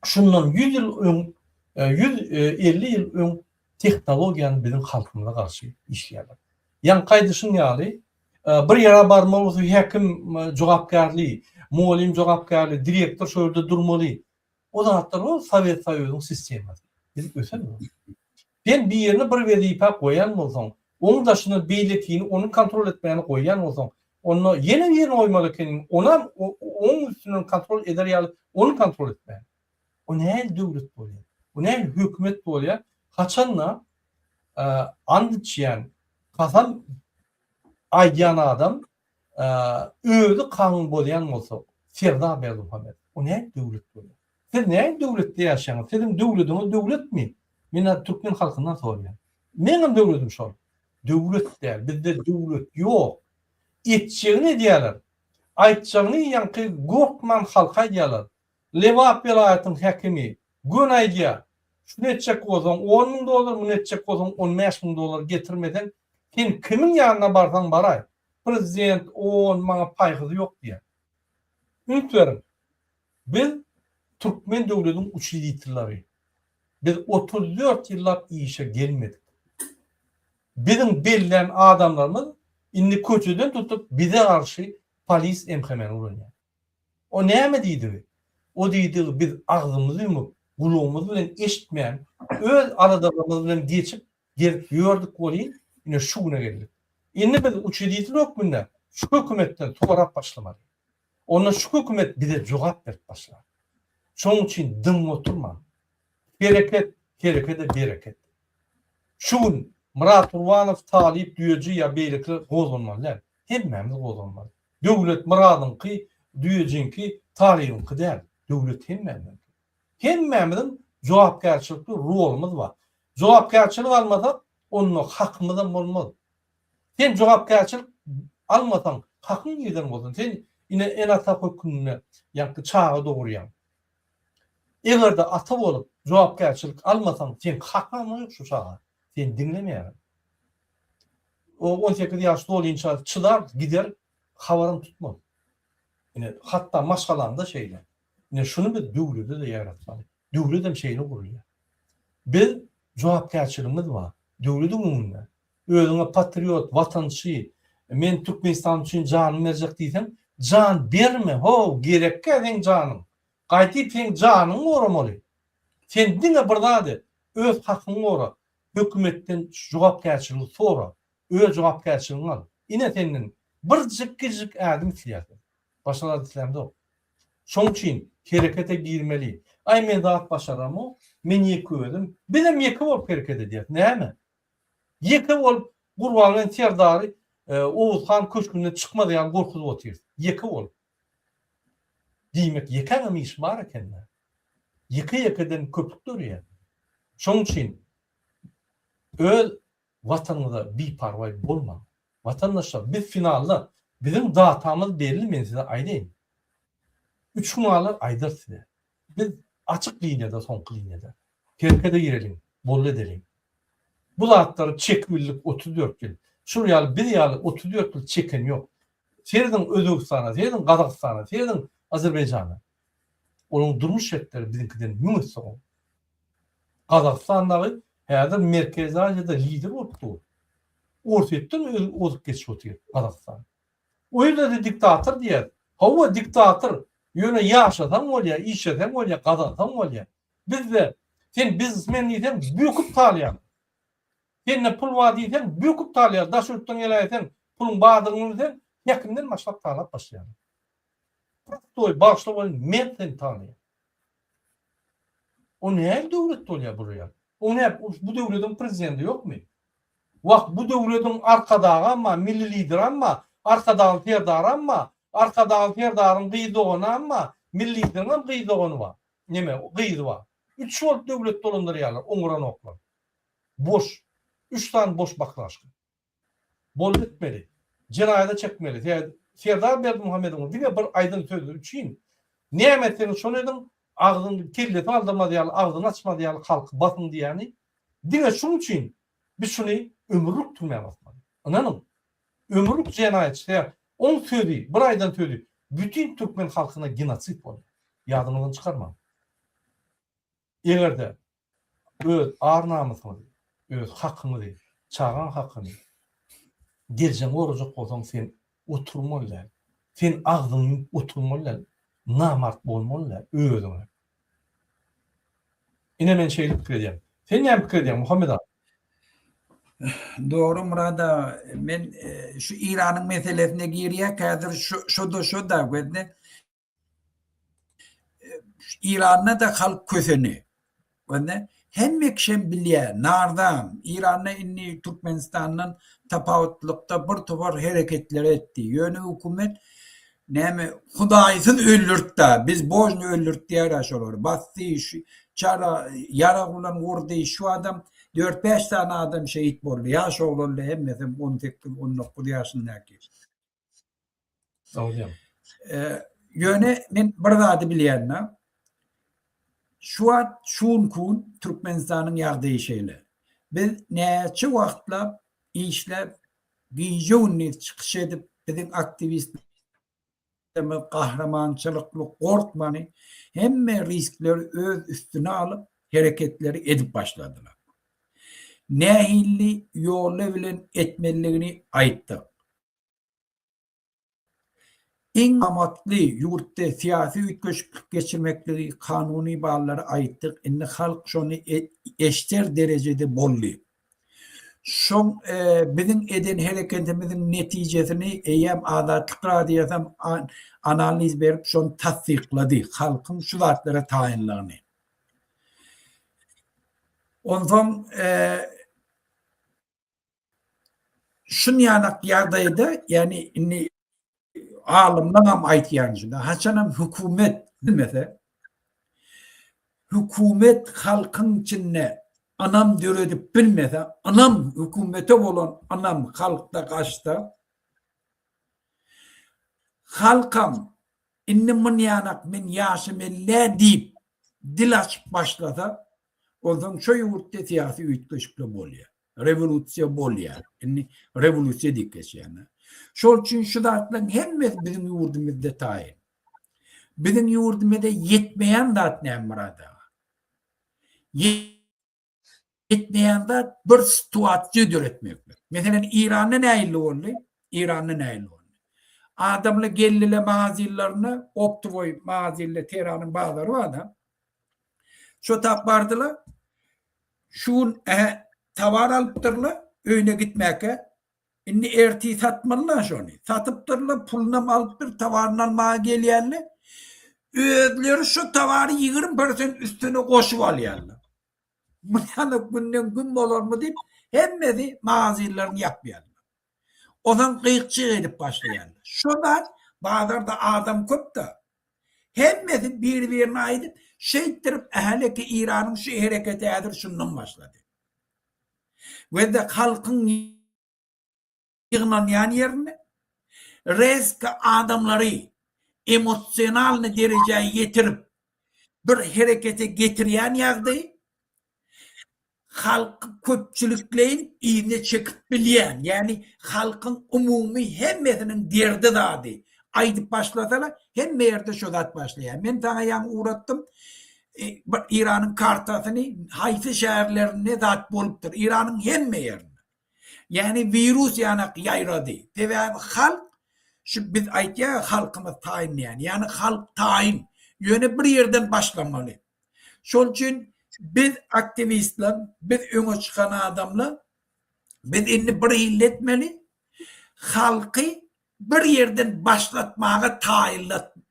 şundan ýüz ýyl öň, 150 ýyl öň tehnologiýany biziň halkymyza garşy işleýärler. Ýaňky aýdyşyň ýaly, bir ýere barmaly bolsa häkim jogapkärli, mugallym jogapkärli, direktor şo ýerde durmaly. O zatlar ol Sowet Soýuzyň sistemasy. Biz ösenok. Sen birini bir wezipä goýan bolsaň, oň daşyndan beýlekini ony kontrol etmäni goýýan bolsaň, onda ýene birini goýmaly ekeniň, onam oň üstünden kontrol eder ýaly ony kontrol etmäni. O nähili döwlet bolýar? O nähili hökümet bolýar? Haçanda and içýän, kasam aýdýan adam özi kanun bozýan bolsa, Serdar Berdimuhamedow, o nähili döwlet bolýar? Siz nähili döwletde ýaşaýaňyz? Siziň döwlediňiz döwletmi? Men häzir türkmen halkyndan soraýan. Meňem döwledim şol. Döwlet däl, bizde döwlet ýok. Etjegini edýärler. Aýtjagyny ýaňky gorkman halka aýdýarlar. Lebap welaýatyň häkimi göni aýdýar, şuny etjek bolsaň 10 müň dollar, muny etjek bolsaň 15 müň dollar getirmeseň, sen kimiň ýanyna barsaň baraý. Prezident on maňa paýhysy ýok diýýär. Üns beriň. Biz türkmen döwlediň uçreditellary. Biz 34 ýyllap işe gelmedik. Biziň bellän adamlarymyz indi köçeden tutup bize garşy polis MHM-ni ulanýar. O näme diýdigi? O diýdigi biz agzymyzy ýumup, gulagymyz bilen eşitmän, öz aladalarymyz bilen geçip gezip ýördük welin, ine şu güne geldik. Indi biz uçreditel hökmünde şu hökümetden sorap başlamaly. Onda şu hökümet bize jogap berip başlar. Şonuň üçin dymyp oturmaň. Hereket, herekede bereket. Şu gün Myrat Gurbanow, Talyp Düýeji ýa beýlekiler gozganmaly däl. Hemmämiz gozganmaly. Döwlet Myradyňky, Düýejiňki, Talybyňky däl. Döwlet hemmämiziňki. Hemmämiziň jogapkärçilikli rolumyz bar. Jogapkärçilik almasak, onda hakymyzam bolmaz. Sen jogapkärçilik almasaň, hakyň nirden bolsun? Sen ine ene-ata hökmünde ýaňky çaga dogurýaň. Eger-de ata bolup jogapkärçilik almasaň, seň hakyňam ýok şu çaga. Seni diňlemeýärler. O 18 ýaş dolynça çydar, gider, habaram tutmaz. Ine, hatda maşgalaňda şeýle. Ine, şuny biz döwlede-de ýaratmaly. Döwlet hem şeýle gurulýar. Biz jogapkärçiligimiz bar. Döwlediň öňünde. Özüňe patriot, watançy, men Türkmenistan üçin janymy berjek diýseň, jan berme, how, gerekkä seň janyň. Gaýdyp seň janyňy goramaly. Sen diňe bir zat et, öz hakyňy gora, hökümetden jogapkärçiligi sora, öz jogapkärçiligiňi al. Ine senden birjik kiçijik ädim isleýäs biz. Başga zat islämzok. Şoň üçin herekete girmeli. Aý men zat başaramok, men ýeke özüm. Bizem ýeke bolup hereket edýäs. Näme? Ýeke bolup Gurbangeldi Serdary Oguz han köşgünden çykmaz ýaly gorkuzyp otyrys. Ýeke bolup. Diýmek ýekäňem işi bar ekende. Ýeke-ýekeden köplük dörýär. Şonuň üçin öz Watanyňyza biparwaý bolmaň. Watandaşlar biz finalda biziň datamyz belli men size aýdaýyn. Üç gün galar aýdarys size. Biz açyk liniýada soňky liniýada. Herekete gireliň, boldy edeliň. Bu zatlary çekip bildik 34 ýyl. Şul ýaly biz ýaly 34 ýyl çeken ýok. Serediň Özbegistana, serediň Gazagystana, serediň Azerbaýjana. Olaryň durmuş şertleri biziňkiden müň esse gowy. Gazagystan dagy häzir Merkezi Aziýada lider bolup dur. Orsýetden ozup geçip otyr Gazagystan. O ýerde-de diktator diýýär. Hawa, diktator. Ýöne ýaşasaň bolýar, işleseň bolýar, gazansaň bolýar. Bizde sen biznesmen diýseň böküp galýaň. Sende pul bar diýseň böküp galýar. Daş ýurtdan geläýseň, puluň bardygyny bilseň, häkimden başlap talap başlaýarlar. Prostoý, bagyşla welin men seni tanaýan. O nähili döwlet bolýar bular ýaly? O näme, bu döwlediň prezidenti ýokmy? Wah, bu döwlediň Arkadagam bar, Milli Lideram bar, Arkadagly Serdaram bar, Arkadagly Serdaryň gyz doganam bar, Milli Lideriňem gyz dogany bar, neme, gyzy bar. Üç bolup döwlet dolandyrýarlar, oňuranoklar. Boş. Üç sany boş baklaşka. Boldy etmeli. Jenaýata çekmeli. Sebäbi Serdar Berdimuhamedowyň diňe bir aýdan sözi üçin näme etseňiz şony ediň, agzyny kellesi galdyrmaz ýaly, agzyny açmaz ýaly halky basyň diýýäni diňe şuň üçin biz şuny ömürlik türmä basmaly. Ynanyň. Ömürlik jenaýatçy sebäbi oň sözi, bir aýdan sözi bütin türkmen halkyna genosid bolýar. Ýadyňyzdan çykarmaň. Eger-de öz ar-namysyňyzy, öz hakyňyzy, çagaň hakyny, geljegiňi gorajak bolsaň sen oturmaly däl. Sen agzyňy ýumup oturmaly däl. Namart bolmaly däl özüňe. Ine men şeýle pikir edýän. Sen näme pikir edýäň Muhammet aga? Dogry Myrat aga, men şu Iranyň meselesine girýäk häzir şo-da şo-da gözle. Iranda-da halk köseni. Onda hemme kişem bilýär, narzan. Iranda indi Türkmenistandan tapawutlykda bir topar hereketler etdi. Ýöne hökümet näme hudaýsyz öldürtdi. Biz božny öldürt diýýär şolary. Basdy, şu çara ýarag bilen urdy. Şu adam 4-5 sany adam şehit boldy. Ýaş oglanlar hemmesi 18-19 ýaşyndaky. Ýöne men bir zady bilýän-de. Şu wagt, şu günki gün Türkmenistanyň ýagdaýy şeýle. Biz näçe wagtlap işläp, gije-gündiz çykyş edip, biziň aktiwistlerimiz gahrymançylykly gorkmany, hemme riskleri öz üstüne alyp, hereketleri edip başladylar. Nähili ýoly bilen etmelidigini aýtdyk. Iň amatly ýurtda syýasy üýtgeşiklik geçirmekligi kanuny ballary aýtdyk, indi halk şony eşder derejede boldy. Şoň biziň eden hereketimiziň netijesini eýýäm Azatlyk Radiosam analiz berip şony tassyklady, halkyň şu zatlara taýynlygyny. Onsoň. Şunýanak ýagdaýda, ýagny indi alymlaňam aýtýany şunda, haçanam hökümet bilmese, hökümet halkyň içinde ynam döredip bilmese, ynam hökümete bolan ynam halkda gaçsa, halkam indi munýanak men ýaşym ellä diýip dil açyp başlasa, onsoň şo ýurtda syýasy üýtgeşikler bolýar. Rewolýusiýa bolýar. Indi rewolýusiýa diýip geçýär. Şol üçin şu zatlaryň hemmesi biziň ýurdumyzda taýyn. Biziň ýurdumyzda ýetmeýän zat näme Myrat aga? Ýetmeýän zat bir situasiýa döretmeklik. Meselem, Iranda nähili boldy? Iranda nähili boldy? Adamlar geldiler magazinlerine, optowoý magazinler, Tehranyň bazary bar-da. Şo tap bardylar. Şu gün ähä towar alypdyrlar, öýüne gitmäkä. Indi ertir satmalylar şony. Satypdyrlar, pulunam alypdyr, towaryny almaga gelýärler. Özleri şu towary 20 prosent üstüne goşup alýarlar. Muny günden gün bolarmy diýip, hemmesi magazinlerini ýapýarlar. Onsoň gyk-jyk edip başlaýarlar. Şo zat bazarda adam köp-de. Hemmesi bir-birine aýdyp, şeýtdirip ähleki Eýranyň şu hereketi häzir şundan başlady. We-de halkyň ýygnanýan ýerinde rezko adamlary emosionalny derejä ýetirip bir herekete getirýän ýagdaý halky köpçülikleýin yzyna çekip bilýän, ýagny halkyň umumy hemmesiniň derdi zady aýdyp başlasalar, hemme ýerde şo zat başlaýar. Men saňa ýaňy ugratdym, bir Eýranyň kartasyny, haýsy şäherlerinde zat bolupdyr, Eýranyň hemme ýerinde. Ýagny wirus ýanak ýaýrady. Sebäbi halk şu biz aýtýarys halkymyz taýyn diýýän. Ýagny halk taýyn. Ýöne bir ýerden başlamaly. Şol üçin biz aktiwistler, biz öňe çykan adamlar biz indi bir hili etmeli. Halky bir ýerden başlatmaga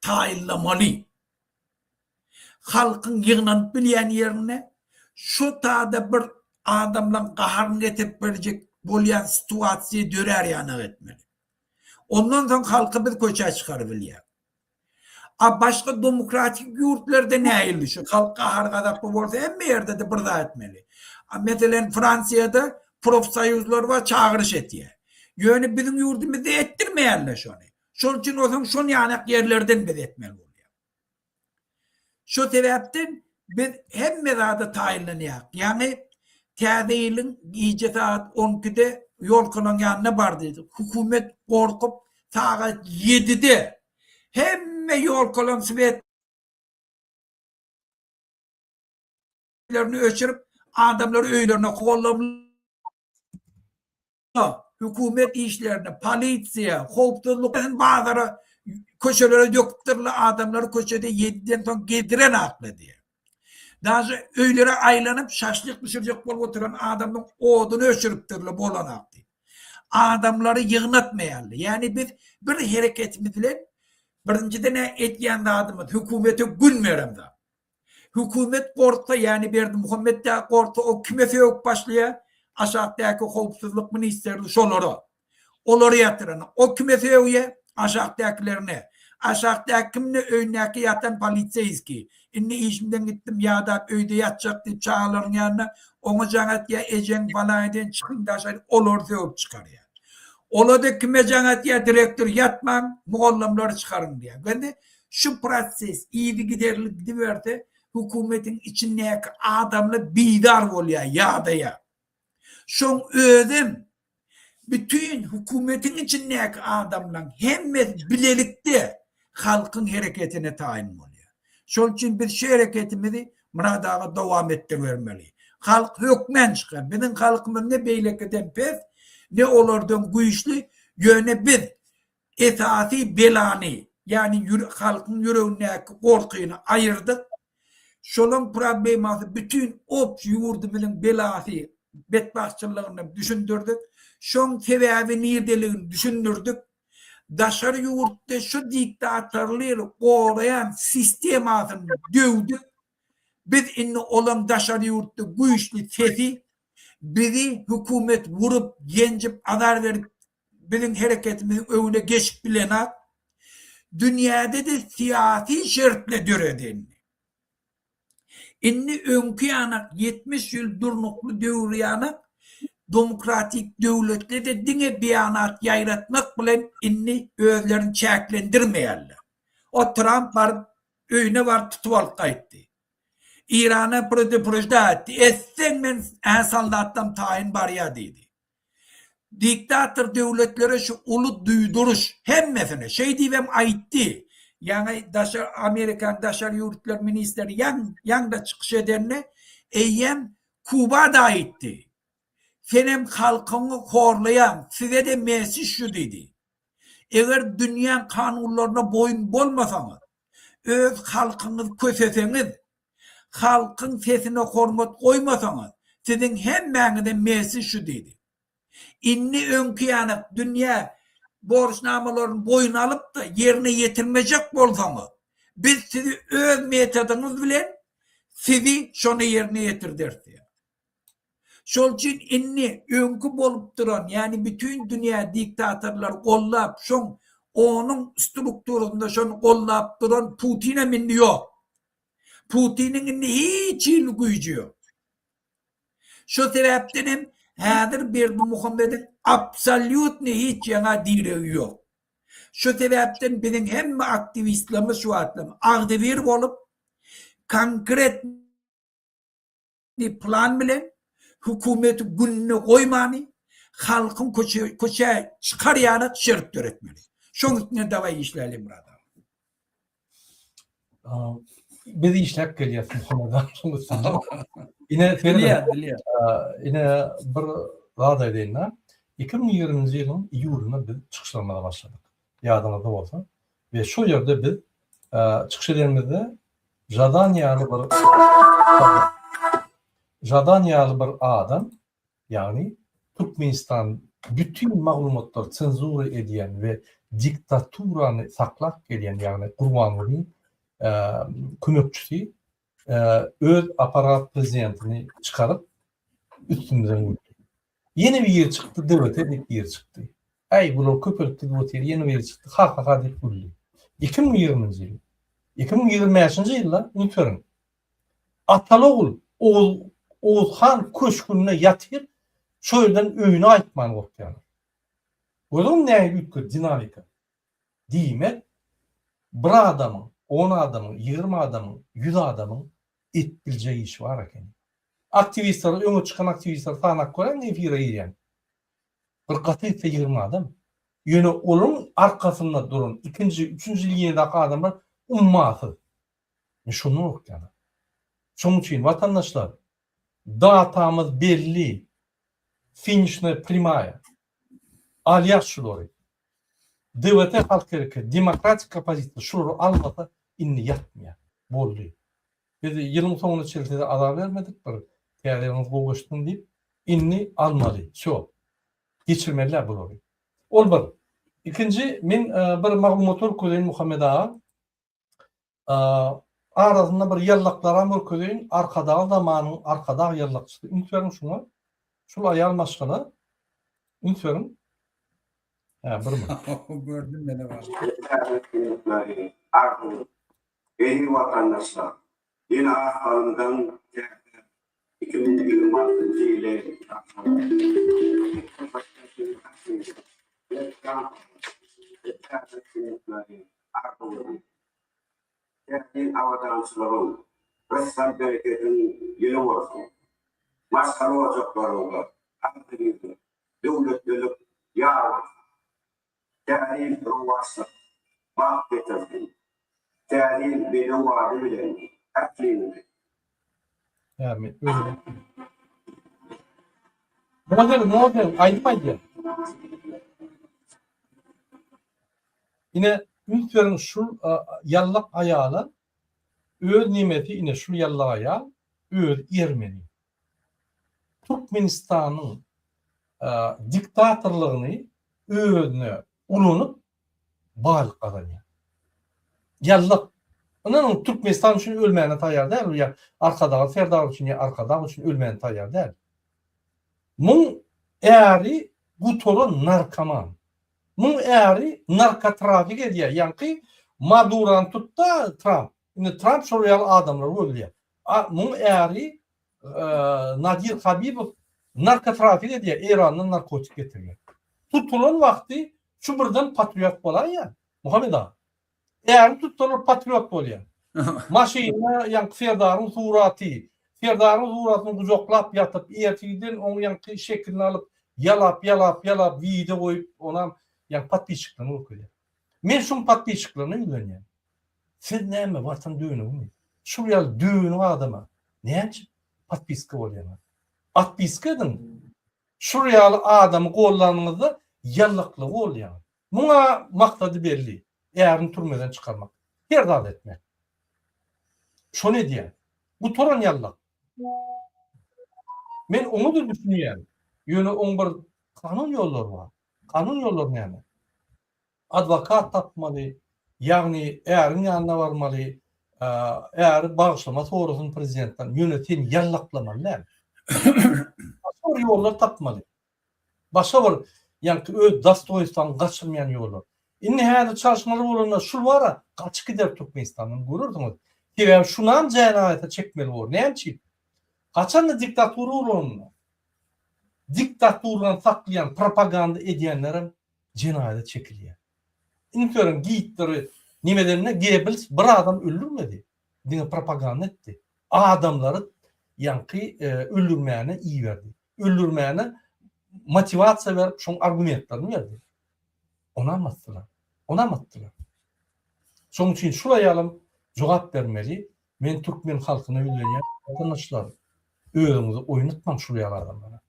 taýynlamaly. Halkyň ýygnanyp bilýän ýerinde şu tada bir adamlaryň gaharyny getirip berjek bolýan situasiýa dörär ýanak etmeli. Ondan soň halky biz köçä çykarybilýär. A başga demokratik ýurtlarda nähili şu halk gahar gazaply bolsa hemme ýerde-de bir zat etmeli. A meselem Fransiýada profsoýuzlar bar çagyryş etýär. Ýöne biziň ýurdumyzda etdirmeýärler şony. Şol üçin onsoň şon ýanak ýerlerden biz etmeli bolýar. Şo sebäpden biz hemme zada taýynlanýarys. Ýagny täze ýylyň gije sagat on ikide ýolkalaň ýanyna bar diýdi. Hökümet gorkup sagat ýedide hemme ýolkalaň swetlerini öçürip adamlary öýlerine kowaladylar. Hökümet işlerini, polisiýa, howpsuzlyk bazara, köçelere döküpdirler, adamlary köçede ýediden soň gezdiren akly diýýär. Daže öýlere aýlanyp şaşlyk bişirjek bolup oturan adamyň oduny öçüripdirler bolanak diýip. Adamlary ýygnatmaýarlar. Ýagny biz bir hereketimiz bilen birinjiden-ä edýän zadymyz hökümete gün beren zat. Hökümet gorksa, ýagny Berdimuhamet dagy gorksa, o kime sögüp başlaýar? Aşakdaky howpsuzlyk ministrli şolara. Olary ýatyrana. O kime sögýär? Aşakdakylerine. Aşakdaky kimde? Öýündäki ýatan poliseýskiý. Indi işimden gitdim, ýadap öýde ýatjak diýip çagalaryň ýanynda oňa jaň atýar, ejeň bala eden çykyň daşary olary sögüp çykarýar. Ola-da kime jaň atýar? Direktor ýatmaň, mugallymlary çykaryň diýýär. Göndi Şu proses yzygiderli gidiberse, hökümetiň içindäki adamlar bizar bolýar, ýadaýar. Şoň özem bütin hökümetiň içindäki adamlaryň hemmesi bilelikde halkyň hereketine taýyn bolýar. Şol üçin biz şu hereketimizi Myrat aga dowam etdiribermeli. Halk hökmän çykar. Biziň halkymyz ne beýlekiden pes, ne olardan güýçli, ýöne biz Esasy belany, ýagny halkyň ýüregindäki gorkyny aýyrdyk. Şolaň problemasy bütin obşi ýurdumyzyň belasy, betbagtçylygyny düşündirdik. Şoň sebäbi nirdeligini düşündirdik. Daşary ýurtda şu diktatorlygy goraýan sistemasyny döwdük. Biz indi olaň daşary ýurtda güýçli sesi bizi hökümet urup, ýenjip, azar berip. biziň hereketimiziň öňüne geçip bilenak. Dünýäde-de syýasy şertle döredi indi. Indi öňki ýanak 70 ýyl durnukly döwür ýanak demokratik döwletle-de diňe beýanat ýaýratmak bilen indi özlerini çäklendirmeýärler. O Tramp baryp öýüne baryp tutup alyp gaýtdy. Irana preduprežda etdi. Etseň men ä soldatlam taýyn barýa diýdi. Diktator döwletlere şu uly duýduryş hemmesine şeý diýibem aýtdy. Ýaňy daşary Amerikanyň daşary ýurtlar ministri ýaň ýaňda çykyş edende eýýäm Kuba-da aýtdy. Senem halkyňy horlaýaň, size-de mesiş şu diýdi. Eger dünýäň kanunlaryna boýun bolmasaňyz, öz halkyňyzy köseseňiz, Halkyň sesine hormat goýmasaňyz, siziň hemmäňize mesi şu diýdi. Indi öňki ýanak dünýä borçnamalaryny boýun alyp-da ýerine ýetirmejek bolsaňyz, biz sizi öz metodyňyz bilen sizi şony ýerine ýetirderis diýýär. Şol üçin indi öňki bolup duran, ýagny bütin dünýä diktatorlary gollap, şoň onuň strukturasynda şony gollap duran Putinem indi ýok. Putiniň indi hiç hili güýji ýok. Şo sebäpden hem häzir Berdimuhamediň absolýutny hiç ýaňa diregi ýok. Şo sebäpden biziň hemme aktiwistlerimiz şu wagtlam agzybir bolup, konkretny plan bilen hökümeti gününe goýmany, halkyň köçä çykar ýaly şert döretmeli. Şoň üstünde dawaý işläli Myrat aga. Biz işläp gelýäs Muhammet aga şoň üstünde. Ine Bilýän, bilýän. Ine bir zat aýdaýyn-da. 2020-nji ýylyň iýulynda biz çykyşlarymyza başladyk. Ýadyňyzda bolsa. We şol ýerde biz çykyş edenimizde Žadan ýaly bir Žadan ýaly bir adam Ýagny Türkmenistan bütin maglumatlary senzura edýän we diktaturany saklap gelýän ýagny Gurbangulyň kömekçisi öz aparat prezidentini çykaryp üstümizden güldi. Ýene biri çykdy DWT diýip biri çykdy. Äý bular köpelip gidip otyr ýene biri çykdy ha-ha-ha diýip güldi. 2020-nji ýyl. 2025-nji ýylda üns beriň. Ataly-ogul Oguz Oguz han köşgünde ýatyr, şo ýerden öýüne gaýtman gorkýarlar. Gördüňmi nähili üýtgedi dinamika? Diýmek, bir adamyň, on adamyň, 20 adamyň, 100 adamyň edip biljek işi bar ekeni. Aktiwistler, öňe çykan aktiwistleri sanap göräýiň efire girýän. Bir gaty gitse 20 adam. Ýöne olaryň arkasynda duran ikinji, üçünji liniýadaky adamlar ummasyz. Men şondan gorkýan. Şonuň üçin watandaşlar, datamyz belli, finişnaýa prýamaýa. Alýas şulary. DWT Halk Hereketi, demokratik oppozisiýa şulary almasa indi ýatmaýar. Boldy. Biz ýylyň soňuna çenli size azar bermedik, bir täze ýylyňyz gowy geçsin diýip, indi almaly. Wsýo. Geçirmeliler bulary. Ol bir. Ikinji, men bir maglumat görkezeýin Muhammet aga. Arasynda bir ýallaklaram görkezeýin, Arkadag zamanyň Arkadag ýallakçysy. Üns beriň şuňa. Şul aýal maşgala. Üns beriň. Hä, bir minut. Gördüm mene bar. Täze arzuw Eziz watandaşlar! Ýene az salymdan täze 2026-njy ýyly arzuw Täsin abadançylygyň, rysgal-berekediň ýyly bolsun! Maşgala ojaklaryňyza agzybirlik, döwletlilik ýar bolsun! Täze ýyl rowaçlyk, bagt getirsin! Täze ýyl bedew bady bilen ähliňizi. Näme özüň. Nozer, nozer, aýdym aýdýar. Ine üns beriň şul ýallak aýala öz nemesi ine şul ýallak aýal özi ermeni. Türkmenistanyň diktatorlygyny özüne ulanyp baýlyk gazanýar. Ýallak. Ynanyň Türkmenistan üçin ölmäne taýýar däl ýa Arkadagly Serdar üçin ýa Arkadag üçin ölmäne taýýar däl. Muň äri gutaran narkoman. Muň äri narkotrafik edýär. Ýaňky Madurany tutda Tramp. Indi Tramp şol ýaly adamlary gözleýär. A muň äri Nadir Habibow narkotrafik edýär, Eýrandan narkotik getirýär. Tutulan wagty şu birden patriot bolaýýar. Muhammet aga. Ärini tutsalar patriot bolýar. Maşynda ýaňky Serdaryň suraty, Serdaryň suratyny gujaklap ýatyp, ertirden oň ýaňky şekilini alyp, ýalap, ýalap, ýalap wideo goýup, onam ýaňky podpisçiklerine görkezýär. Men şuň podpisçiklerine ýüzlenýän. Siz näme watan dönügimi? Şul ýaly dönük adama näçe podpiska bolýaňyz? Otpiska ediň. Şul ýaly adamy gollanyňyzda ýallaklygy golýaňyz. Muňa maksady belli, ärini türmeden çykarmak. Her zat etmek. Şony edýär. Gutaran ýallak. Men oňa-da düşünýän. Ýöne oň bir kanun ýollary bar. Kanun ýollary näme? Adwokat tapmaly, ýagny äriň ýanyna barmaly, äri bagyşlama sorasyn prezidentden. Ýöne sen ýallaklamaly däl. Başga bir ýollar tapmaly. Başga bir ýaňky öz dostoýnstwaňy gaçyrmaýan ýollar. Indi häzir çalyşmaly bolanda şul bara gaçyp gider Türkmenistandan görersiňiz. Sebäbi şunam jenaýata çekmeli bor. Näme üçin? Haçanda diktatura bolanda diktaturany saklaýan propaganda edýänlerem jenaýata çekilýär. Indi görüň Gitleri nemedende Gebels bir adam öldürmedi. Diňe propaganda etdi. Adamlary ýaňky öldürmäne iberdi. Öldürmäne motiwasiýa berip şoň argumentlerini berdi. Onam atdylar. Onam atdylar. Şoň üçin şul aýalam jogap bermeli. Men türkmen halkyna ýüzlenýän watandaşlar özüňizi oýnatmaň şul ýaly adamlara.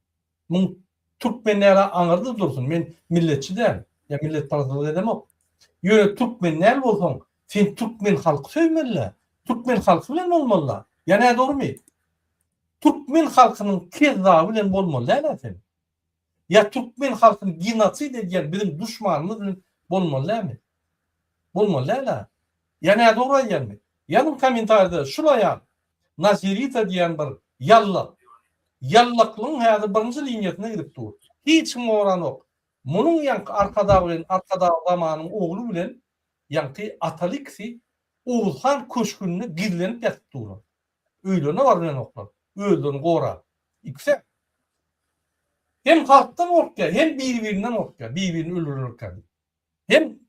Muň türkmen däl aňyrda dursun men milletçi däl ýa milletparazlyk edemok. Ýöne türkmen däl bolsaň sen türkmen halky söýmelidä. Türkmen halky bilen bolmalyda. Ýa nädogrymy? Türkmen halkynyň kezzaby bilen bolmaly däl-ä sen. Ýa türkmen halkyny genosid edýän biziň duşmanymyz bilen bolmaly dälmi? Bolmaly däl-ä. Ýa nädogry aýdýanmy? Ýazyň kommentariýada şul aýal Nazirita diýen bir ýallak. Ýallaklygyň häzir birinji liniýasynda gidip dur. Hiç kim goranok. Munuň ýaňky Arkadag bilen Arkadag zamanyň ogly bilen ýaňky Ataly ikisi Oguzhan köşgünde gizlenip ýatyp durlar. Öýlerine barybilenoklar. Özlerini gorap. Ikisem hem halkdan gorkýar, hem biri-birinden gorkýar, bir-birini öldürerkä diýip. Hem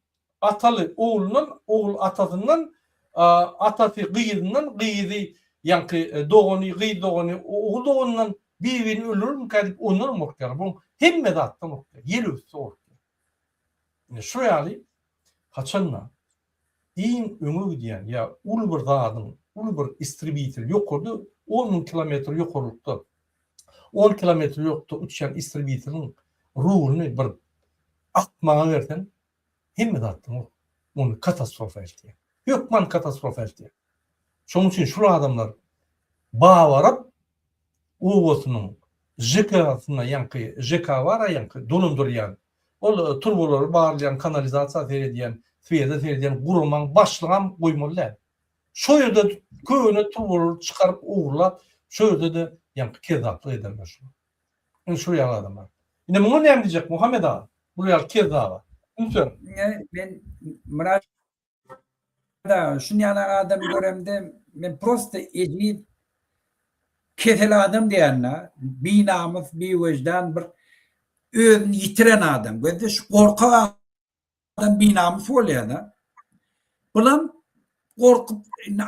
ataly oglundan, ogul atasyndan, atasy gyzyndan, gyzy ýaňky dogany, gyz dogany ogul doganyndan bir-birini öldürermikä diýip ondanam gorkýarlar. Bu hemme zatdan gorkýar. Ýel öwüsse gorkýar. Ine şu ýaly haçanda iň öňe gidýän ýa uly bir zadyň, uly bir istrebitel ýokarda on müň kilometr ýokarlykda, on kilometr ýokda uçýan istrebiteliň ruluny bir akmaga berseň, hemme zatdan ol ony katastrofa eltýär. Hökman katastrofa eltýär. Şonuň üçin şul adamlar Babarap obasynyň ŽK-syna ýaňky ŽK bar-a ýaňky dolandyrýan, ol turbalary barlaýan, kanalizasiýa seredýän, swede seredýän guramaň başlygam goýmaly däl. Şo ýerde köne turbalary çykaryp ogurlap, şo ýerde-de ýaňky kezzaplyk ederler şular. Ine şul ýaly adamlar. Ine muňa näme diýjek Muhammet aga? Bul ýaly kezzaba. Üns beriň. Men Myrat aga şun ýaly adam göremde men prosta ejiz kesel adam diýende binamys biwejdan bir özüni ýitiren adam. Gözde şu gorkak adam binamys bolýar-da. Bulam gorkup indi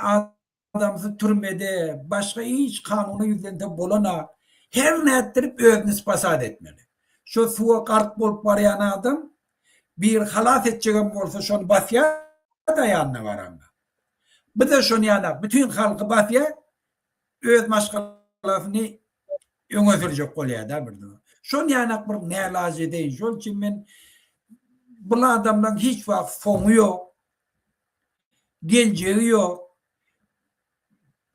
adamsy türmede, başga hiç kanuna ýüzlense bolana, her nätdirip özüni spasat etmeli. Şo suwa gark bolup barýan adam biri halas etjegem bolsa şony basýar-da ýanyna baranda. Bu-da şony ýanak bütin halky basýar, öz maşgalasyny öňe sürjek bolýar-da birden. Şony ýanak bir nälaç edeýin. Şol üçin men bul adamlaryň hiç wagt soňy ýok. Geljegi ýok.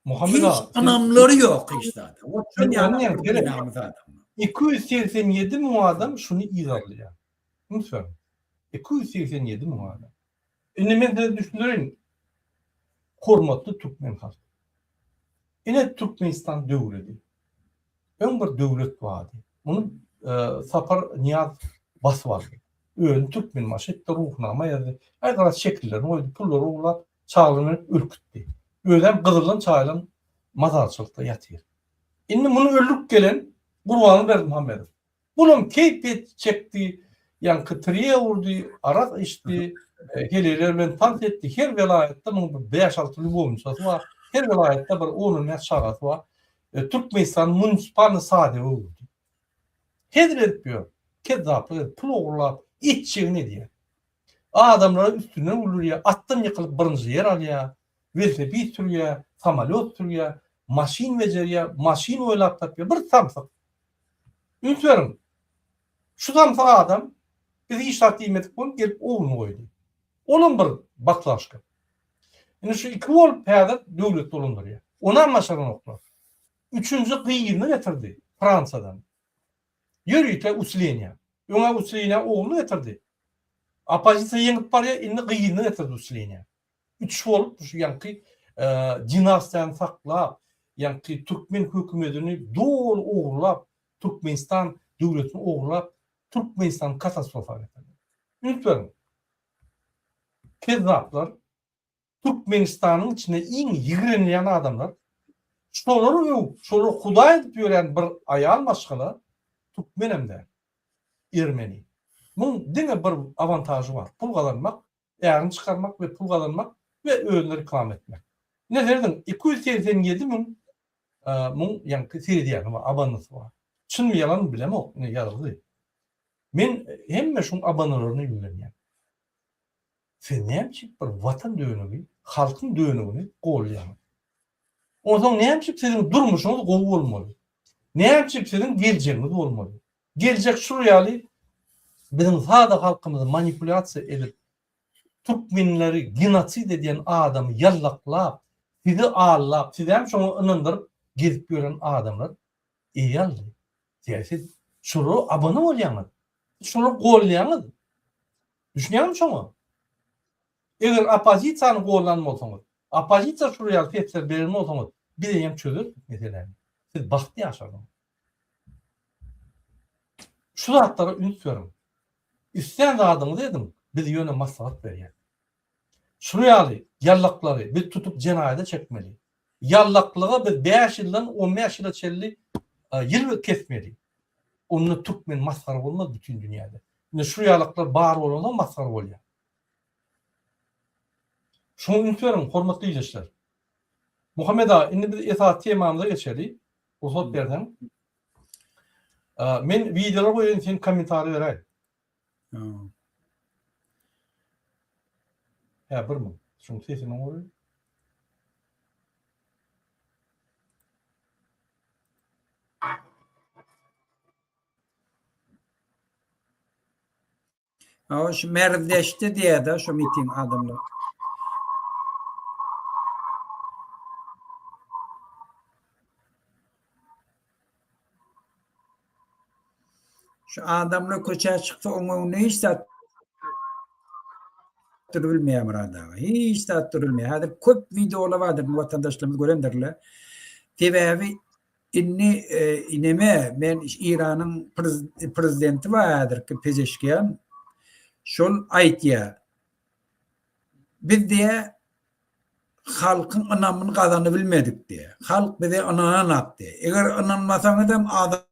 Muhammet Hiç aga, ynamlary ýok hiç zada. Sen ýaňy gerek. 287 müň adam şuny yzarlaýar. Üns beriň. 287 müň adam. Indi men size düşündireýin. Hormatly türkmen halky. Ine Türkmenistan döwledi. Öň bir döwlet bardy. Muny Sapar Nyýazow basyp aldy. Özüni Türkmenbaşy etdi, Ruhnama ýazdy. Aý garaz şekillerini goýdy, pullary ogurlap, çagalaryny berip ürkütdi. Özem gyzyldan çaýylan mazarçylykda ýatyr. Indi muny öldürip gelen Gurbanguly Berdimuhamedow. Bulam keýp çekdi, ýaňky tirýek urdy, arak içdi, heleýler bilen tans etdi. Her welaýatda munuň bir bäş-alty lýubowniçasy bar. Her welaýatda bir on-on bäş çagasy bar. Türkmenistany munisipalnyý sadige öwürdi. Hezil edip ýör. Kezzaplyk edip, pul ogurlap, etjegini edýär. Adamlara üstünden güldürýär, atdan ýykylyp birinji ýer alýar, welosiped sürýär, samolýot sürýär, maşyn bejerýär, maşyn oýlap tapýar. Bir samsyk. Üns beriň. Şu samsyk adam biz hiç zat diýmedik bolup gelip ogluny goýdy. Olam bir baklaşka. Indi şu iki bolup häzir döwlet dolandyrýar. Onam başaranoklar. Üçünji gyzyny getirdi Fransiýadan. Ýörite usileniýa. Öňä usileniýa ogluny getirdi. Oppozisiýa ýeňip barýar, indi gyzyny getirdi usileniýa. Üç bolup şu ýaňky dinastiýany saklap, ýaňky türkmen hökümetini doly ogurlap, Türkmenistan döwletini ogurlap, Türkmenistany katastrofa getirdi. Üns beriň. Kezzaplar Türkmenistanyň içinde iň ýigrenilýän adamlar, şolary öwüp, şolary hudaý edip ýörän bir aýal maşgala türkmenem däl, ermeni. Muň diňe bir awantažy bar, pul gazanmak, ärini çykarmak we pul gazanmak we özüni reklama etmek. Ine serediň, 287 müň muň ýaňky seredýäni bar, abonasy bar. Çynmy ýalanmy bilemok, ine ýazyldy. Men hemme şuň abonalaryna ýüzlenýän. Siz näme üçin bir watan dönügi, halkyň dönügini goldaýaňyz? Onsoň näme üçin siziň durmuşyňyz gowy bolmaly? Näme üçin siziň geljegiňiz bolmaly? Geljek şul ýaly biziň sada halkymyzy manipulýasiýa edip, türkmenleri genosid edýän adamy ýallaklap, sizi aldap, sizem şoňa ynandyryp gezip ýören adamlar eýe aldy. Sebäbi siz şolara abone bolýaňyz. Siz şolary goldaýaňyz. Düşünýäňmi şoňa? Eger oppozisiýany goldan bolsaňyz, oppozisiýa şular ýaly sesler beren bolsaňyz, biz eýýäm çözerdik meseläni. Siz bagtly ýaşardyňyz. Şu zatlara üns beriň. Islän zadyňyzy ediň, biz ýöne maslahat berýäs. Şular ýaly ýallaklary biz tutup jenaýata çekmeli. Ýallaklyga biz bäş ýyldan on bäş ýyla çenli ýyl kesmeli. Onda türkmen masgara bolmaz bütin dünýäde. Indi şu ýalaklar bar bolansoň masgara bolýar. Şuňa üns beriň, hormatly ildeşler. Muhammet aga, indi biz esasy temamyza geçeli. Rugsat berseň. Men wideolar goýaýyn, sen kommentariý beräý. Hä, bir müň. Şuň sesini goý. Hawa şu Merwdeşdi diýýär-de şu miting adamlar. Şu adamlar köçä çyksa oň öňünde hiç zat durubilmeýär Myrat aga. Hiç zat durubilmeýär. Häzir köp wideolar bardyr, watandaşlarymyz görendirler. Sebäbi Indi neme men Iranyň prezidenti bar häzirki Pezeşkian şol aýtýar. Biz diýä halkyň ynamyny gazanyp bilmedik diýä. Halk bize ynananak diýä. Eger ynanmasaňyzam azat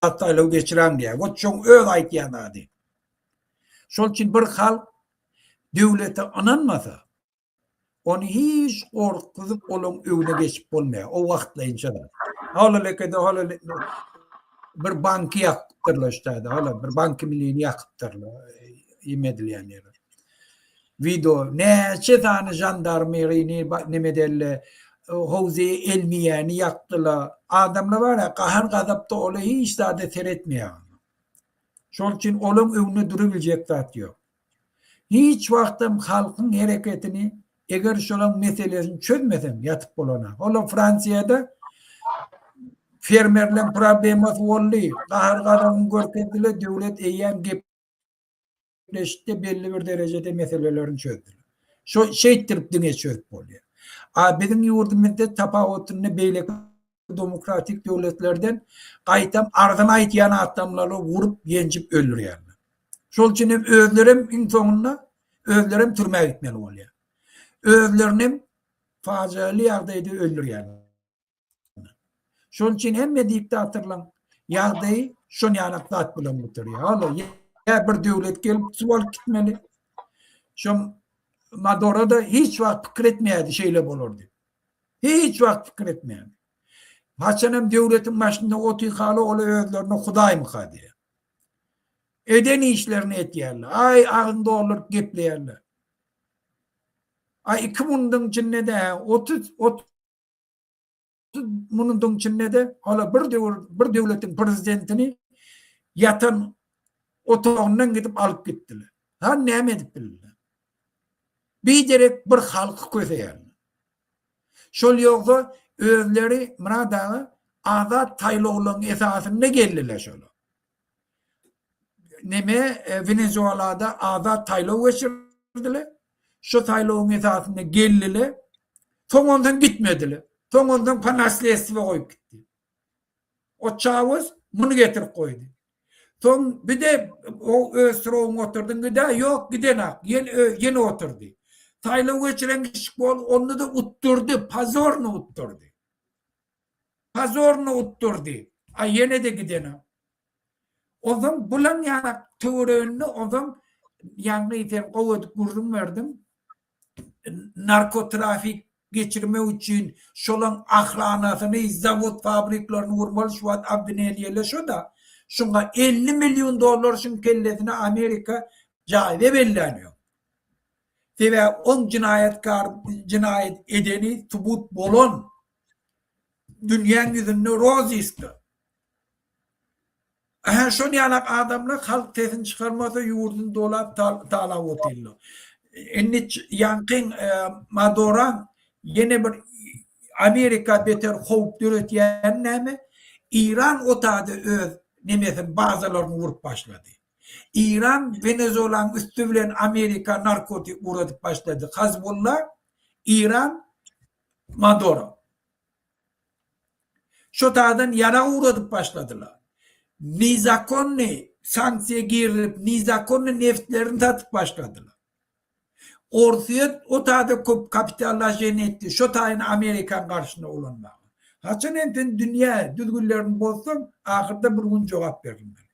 saýlaw geçiräň diýä. Wot şoň öz aýtýan zady. Şol üçin bir halk döwlete ynanmasa Ony hiç gorkuzyp olaň öňüne geçip bolmaýar. O wagtlaýynça zat. Hala lekede hala bir banky ýakypdyrlar ştada. Hala bir banky milini ýakypdyrlar. Im edilýän ýeri. Video näçe sany žandarmerini neme delle howzy elmiýäni ýakdylar. Adamlar bar ya gahar gazapda ola hiç zada seretmeýär. Şol üçin olaň öňünde durubiljek zat ýok. Hiç wagtam halkyň hereketini eger şolaň meselesini çözmeseň ýatyp bolana. Ola Fransiýada fermerleň problemasy boldy. Gahar gazabyny görkezdiler, döwlet eýýäm gepleşdi, belli bir derejede meselelerini çözdüler. Şo şeýtdirip diňe çözüp bolýar. A biziň ýurdumyzda tapawutyny beýleki. demokratik döwletlerden gaýtam arzyny aýtýan adamlary urup, ýenjip öldürýärler. Şol üçin hem özlerem iň soňunda özlerem türmä gitmeli bolýar. Özlerinem fajialy ýagdaýda öldürýärler. Şonuň üçin hemme diktatorlaryň ýagdaýy şon ýalak zat bilen gutarýar. Hala ýa bir döwlet gelip tutup alyp gitmeli. Şo Maduro da hiç wagt pikir etmeýärdi şeýle bolar diýip. Hiç wagt pikir etmeýärdi. Haçan hem döwletiň başynda otyrkaly ol özlerine hudaýmyka diýýär. Eden işlerini etýärler. Aý agzyny dolduryp gepleýärler. Aý iki munduň içinde-de 30 30 minudyň içinde-de hala bir döwür bir döwletiň prezidentini ýatan otagyndan gidip alyp gitdiler. Ha näme edip bildiler? Biderek bir halky köseýärler. Şol ýogsa özleri Myrat aga azat saýlawlaryň esasynda geldiler şolar. Neme e, Wenezuelada azat saýlaw geçirdiler. Şu saýlawyň esasynda geldiler. Soň ondan gitmediler. Soň ondan po naslýedstwo goýup gitdi. O Çawez muny getirip goýdy. Soň bir de o öz srogyň oturdyň gidä, ýok gidenak, ýene ýene oturdy. Saýlaw geçiren kişi bol, onda da utdurdy, pozorny utdurdy. Pozorny utdurdy. A ýene de gidenak. Onsoň bulan ýanak töwereginde onsoň ýaňy sen gowy edip gürrüň berdiň. Narkotrafik geçirmek üçin şolaň ahranasyny, zawod fabriklerini gurmaly şu wagt obwineniýeli şo-da. Şuňa 50 million dollar şuň kellesine Amerika jaýda bellän ýok. Sebäbi oň jenaýatkar jenaýat edeni subut bolan dünýäň ýüzünde roziskda. Ähä şol ýalak adamlar halk sesini çykarmasa ýurduny dolap talap otyrlar. Indi ýaňkyň Madoraň ýene bir Amerika beter howp döretýäni näme? Iran o taýda öz nemesini bazalaryny gurup başlady. Iran Wenezolanyň üsti bilen Amerika narkotik ugradyp başlady. Hazbulla, Iran, Madoro. Şo taýdan ýarag ugradyp başladylar. Nezakonnyý sanksiýa girizip, nezakonnyý neftlerini satyp başladylar. Orsýet o taýda köp kapitallaşeniýe etdi, şo taýyny Amerikanyň garşysyna ulanmaga. Haçan hem sen dünýä düzgünlerini bozsaň, ahyrda bir gün jogap berilmeli.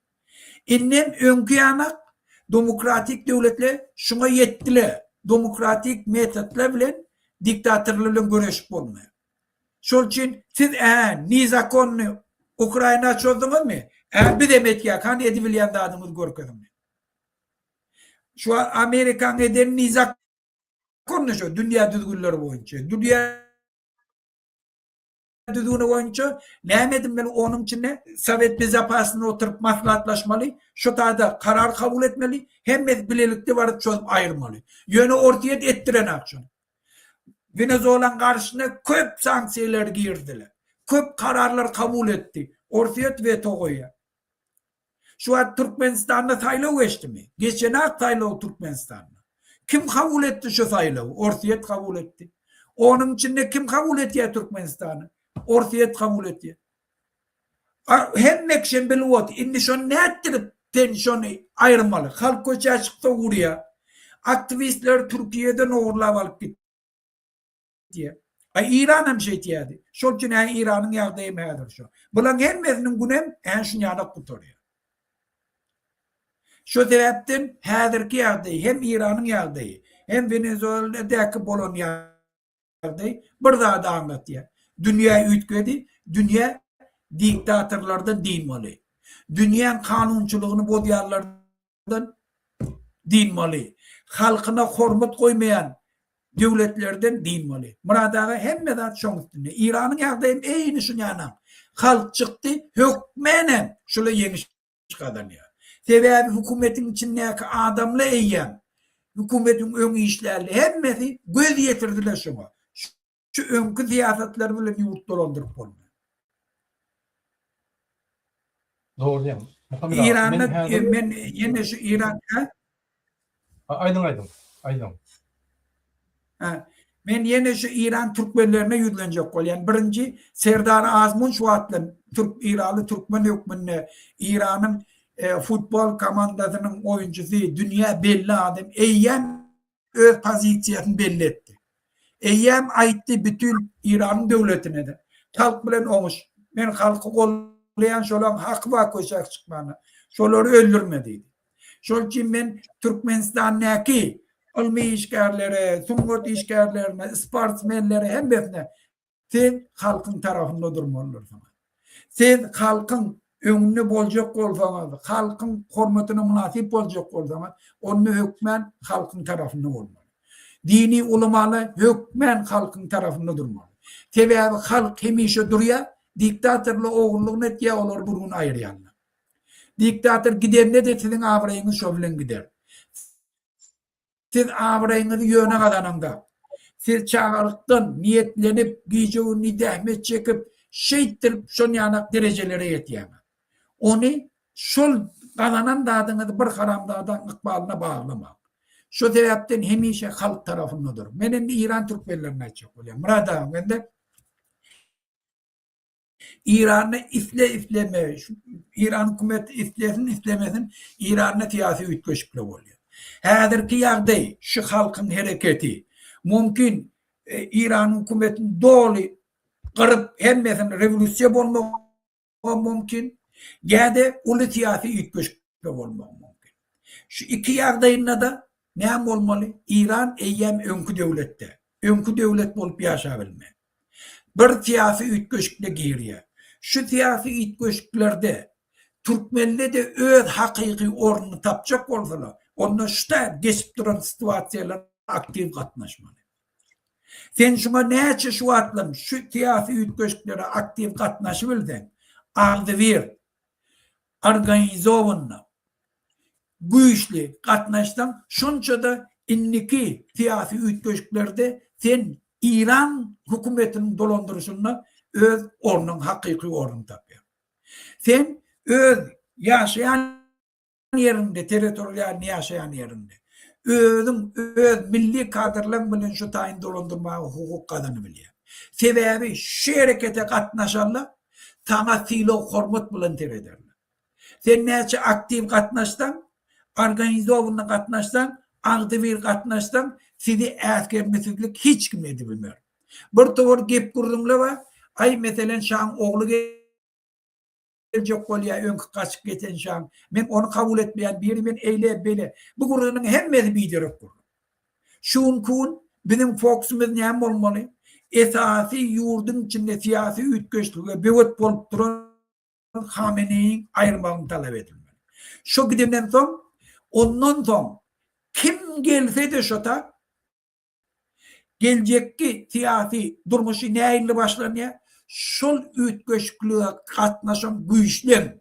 Indem öňki ýanak demokratik döwletler şuňa ýetdiler, demokratik metodlar bilen diktatorlar bilen göreşip bolmaýar. Şol üçin siz ä nezakonny Ukraina çozduňyzmy? Ä bizem etýäk, hany edibilýän zadyňyzy görkeziň. Şu Amerikaň edeni nezakonny şo dünýä düzgünleri boýunça. Dünýä düzgüni boýunça näme edilmeli onuň içinde Sowet bezopasnyny oturyp maslahatlaşmaly, şu taýda karar kabul etmeli, hemmesi bilelikde baryp çözüp aýyrmaly. Ýöne Orsýet etdirenak şony. Wenezolaň garşysyna köp sanksiýalar girdiler. Köp kararlar kabul etdi. Orsýet weto goýýar. Şu wagt Türkmenistanda saýlaw geçdimi? Geçenak saýlaw Türkmenistanda. Kim kabul etdi şu saýlawy? Orsýet kabul etdi. Onuň içinde kim kabul etýär Türkmenistany? Orsýet kabul etýär. Hemme kişi bilip otyr. Indi şony nätdirip sen şony aýyrmaly? Halk köçä çyksa urýar. Aktiwistleri Türkiýeden ogurlap alyp gitýär. A Iran hem şeýtýärdi. Şol üçin hä Iranyň ýagdaýy hem häzir şo. Bulaň hemmesiniň günem hä şunýalak gutarýar. Şo sebäpden häzirki ýagdaý hem Iranyň ýagdaýy, hem Wenezueladaky bolan ýagdaý bir zady aňlatýar. Dünýä üýtgedi, dünýä diktatorlardan dynmaly. Dünýäň kanunçylygyny bozýanlardan dynmaly. Halkyna hormat goýmaýan döwletlerden dynmaly. Myrat aga hemme zat şoň üstünde. Iranyň ýagdaýam eýni şunýanam. Halk çykdy, hökmenem şula ýeňiş gazanýar. Sebäbi hökümetiň içindäki adamla eýýäm hökümetiň öň işlärli hemmesi göz ýetirdiler şoňa. Şu öňki syýasatlar bilen ýurt dolandyryp bolmaýar. Dogry diýýäň. Muhammet aga, Iranda men häzir men ýene şu Iran hä? Aýdyň aýdyň. Aýdyň. Hä. Men ýene şu Iran türkmenlerine ýüzlenjek bolýan. Birinji Serdar Azmun şu wagtlar türk Iranly türkmen hökmünde Iranyň futbol komandasynyň oýunçysy, dünýä belli adam eýýäm öz pozisiýasyny belli etdi. Eýýäm aýtdy bütin Iranyň döwletine-de. Halk bilen oňuş. Men halky gollaýan şolaň haky bar köçä çykmana. Şolary öldürme diýdi. Şol üçin men Türkmenistandaky ylmy işgärlere, sungat işgärlerine, sportsmenlere hemmesine siz halkyň tarapynda durmalydyrsyňyz. Siz halkyň öňünde boljak bolsaňyz, halkyň hormatyna mynasyp boljak bolsaňyz, onda hökmän halkyň tarapynda bolmaly. Dini ulamalar hökmän halkyň tarapynda durmaly. Sebäbi halk hemişe durýar, diktatorlar ogurlygyny etýär, olary bir gün aýyrýarlar. Diktator gidende-de siziň abraýyňyz şo bilen gider. Siz abraýyňyzy ýöne gazanaňda. Siz çagalykdan niýetlenip, gije-gündiz zähmet çekip, şeýtdirip şon ýanak derejelere ýetýäňiz. Ony şol gazanan zadyňyzy bir haramzadaň ykbalyna baglamaň. Şo sebäpden hemişe halk tarapynda duruň. Men indi Eýran türkmenlerine aýtjak bolýan. Myrat aga mende Eýranda isle isleme, Eýran hökümeti islesin islemesin Eýranda syýasy üýtgeşikler bolýar. Häzirki ýagdaý şu halkyň hereketi mümkin Eýran hökümetini doly gyryp hemmesini rewolýusiýa bolmagy mümkin ýa-da uly syýasy üýtgeşikler bolmagy mümkin. Şu iki ýagdaýynda-da näme bolmaly? Eýran eýýäm öňki döwletde. Öňki döwlet bolup ýaşabilmez. Bir syýasy üýtgeşikle girýär. Şu syýasy üýtgeşiklerde türkmenle-de öz hakyky ornuny tapjak bolsalar, onda şu geçip duran situasiýalara aktiw gatnaşmaly. Sen şuňa näçe şu wagtlam şu syýasy üýtgeşiklere aktiw gatnaşybilseň, agzybir, organizowanno, güýçli gatnaşsaň, şonça-da indiki syýasy üýtgeşiklerde sen Eýran hökümetiniň dolandyryşynda öz ornuň, hakyky ornuňy tapýaň. Sen öz ýaşaýan ýeriňde, territorialny ýaşaýan ýeriňde özüň öz milli kadrlaň bilen şu taýyn dolandyrmaga hukuk gazanybilýäň. Sebäbi şu herekete gatnaşanlar saňa sylag-hormat bilen serederler. Sen näçe aktiw gatnaşsaň, organizowanyny gatnaşsaň, agzybir gatnaşsaň, sizi äsgermesizlik hiç kim edibilmer. Bir towar gep-gürrüňler bar, aý meselen şaň ogly geljek bolýar, öňki gaçyp geten şaň, men ony kabul etmeýän, biri men eýle, beýle. Bu gürrüňiň hemmesi biderek gürrüň. Şu günki gün biziň fokusymyz näme bolmaly? Esasy ýurduň içinde syýasy üýtgeşlige böwet bolup duran Hameneýiň aýyrmagyny talap edilmeli. Şo gidenden soň, ondan soň kim gelse-de şo ta geljekki syýasy durmuşy nähili başlanýar, şol üýtgeşiklige gatnaşan güýçleň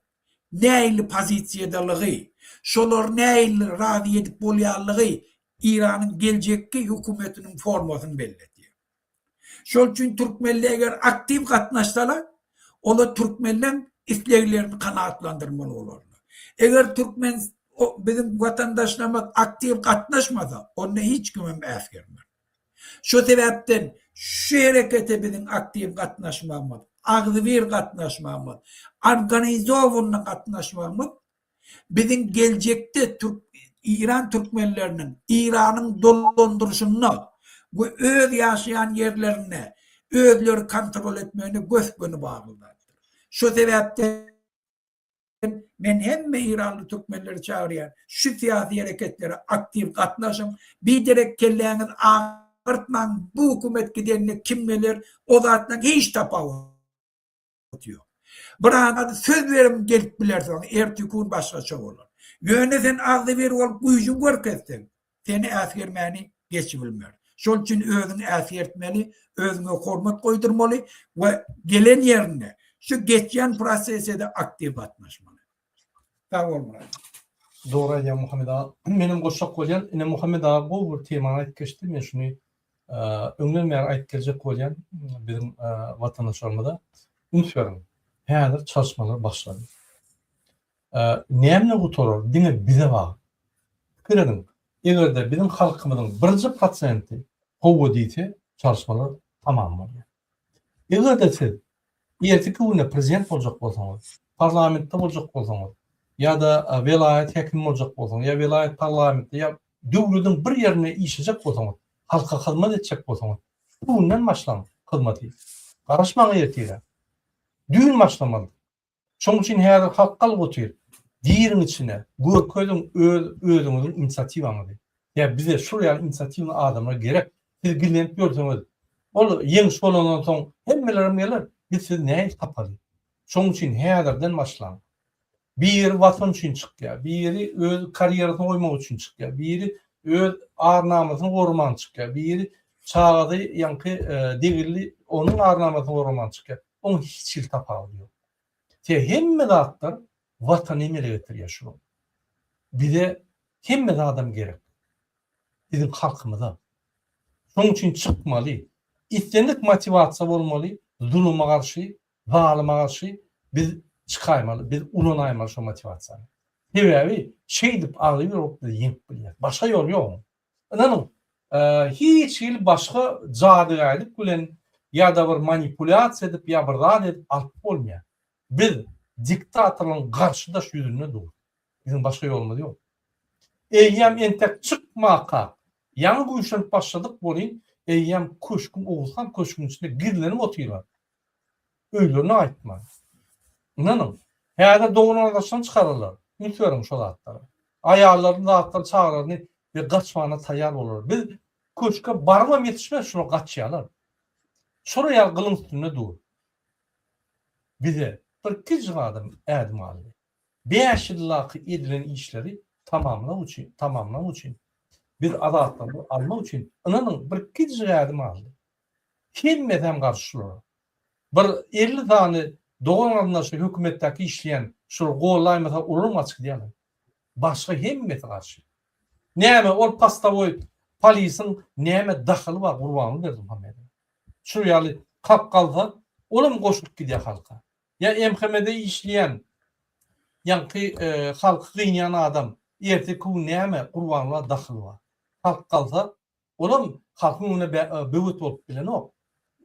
nähili pozisiýadalygy, şolary nähili razy edip bolýanlygy Eýranyň geljekki hökümetiniň formasyny belli edýär. Şol üçin türkmenler eger aktiw gatnaşsalar, olar türkmenleň isleglerini kanagatlandyrmaly bolarlar. Eger türkmen biziň watandaşlarymyz aktiw gatnaşmasa, onda hiç kimem äsgermez. Şo sebäpden şu herekete biziň aktiw gatnaşmagymyz, agzybir gatnaşmagymyz, organizowanyny gatnaşmagymyz Biziň geljekde türk Iran türkmenleriniň Iranyň dolandyryşynda we öz ýaşaýan ýerlerinde özleri kontrol etmegine gös-göni bagly zatdyr. Şo sebäpden men hemme iranly türkmenleri çagyrýan, şu syýasy hereketlere aktiw gatnaşyň, biderek kelläňizi agyrtmaň, bu hökümet gidende kim geler, o zatdan hiç tapawudy ýok. Bir adam söz berim gelip bilersiň, erteki gün başgaça bolar. Ýöne sen agzybir bolup güýjüňi görkezseň, seni äsgermäni geçibilmer. Şol üçin özüňi äsgertmeli, özüňe hormat goýdurmaly we gelen ýerinde şu geçýän prosese-de aktiw gatnaşmaly. Sag bol Myrat. Dogry aýdýaň Muhammet aga. Menem goşjak bolýan. Ine Muhammet aga gowy bir temany aýdyp geçdi. Men şuny öňden bäri aýdyp geljek bolýan biziň watandaşlarymyza. Üns beriň. Häzir çalyşmalar başlady. Näme gutarar? Diňe bize bagly. Pikir ediň. Eger-de biziň halkymyzyň birje prosenti hawa diýse, Çalyşmalar tamam bolýar. Eger-de siz erteki günde prezident boljak bolsaňyz, parlamentde boljak bolsaňyz, ýa-da welaýat häkimi boljak bolsaňyz, ýa welaýat parlamentde, ýa döwlediň bir ýerinde işlejek bolsaňyz, halka hyzmat etjek bolsaňyz, şu günden başlaň hyzmaty. Garaşmaň ertire. Düýn başlamaly. Şonuň üçin häzir halk galyp otyr. Giriň içine, görkeziň öz özüňiziň inisiatiwaňyzy. Ýa bize şul ýaly inisiatiwny adamlar gerek. Siz gizlenip ýörseňiz, ol ýeňiş bolandan soň hemmelerem geler, biz sizi nähili tapaly? Şonuň üçin häzirden başlaň. Biri watan üçin çykýar, biri öz karýerasyny goýmak üçin çykýar, biri öz ar-namysyny goraman çykýar, biri çagasy ýaňky degildi, onuň ar-namysyny goraman çykýar. Oň hiç hili tapawudy ýok. Sebäbi hemme zatlar watany emele getirýär şu gün. Bize hemme zadam gerek. Biziň halkymyza. Şonuň üçin çykmaly. Islendik motiwasiýa bolmaly, zuluma garşy, zalyma garşy biz çykaýmaly, biz ulanaýmaly şo motiwasiýany. Sebäbi şeýdip agzybir bolup biz ýeňip bilýäris. Başga ýol ýok oň. Ynanyň, hiç hili başga jadygäýlik bilen ýa-da bir manipulýasiýa edip ýa bir zat edip alyp bolmaýar. Biz diktatorlaryň garşydaş ýüzünde durus. Biziň başga ýolumyz ýok. Eýýäm entek çykmakak, ýaňy güýçlenip başladyk welin, eýýäm köşgüň, Oguzhan köşgüniň içinde gizlenip otyrlar. Öýlerine gaýtman. Ynanyň, häzir dogan-gardaşlaryny çykararlar. Üns beriň şo zatlara. Aýallaryny, zatlaryny, çagalaryny we gaçmana taýýar bolarlar. Biz köşge barybam ýetişmez, şular gaçýarlar. Şolar ýaly gylyň üstünde dur. Bize bir kiçijik adam ädim galdy. Bäş ýyldaky edilen işleri tamamlak üçin, tamamlamak üçin, biz azatlygymyzy almak üçin, ynanyň, bir kiçijik ädim galdy. Hemmesem garşy şulara. Bir 50 sany dogan garyndaşy hökümetdäki işleýän şular gollaýmasa olaram gaçyp gidýärler. Başga hemmesi garşy. Näme ol postowoý polisiň näme dahyly bar Gurbanguly Berdimuhamedowa? Şul ýaly kap galsa olam goşulyp gidýär halka. Ýa MHM-de işleýän ýaňky halky gynýan adam erteki gün näme Gurbanguly dahyly bar? Halk galsa Olam halkyň öňünde böwet bolup bilenok.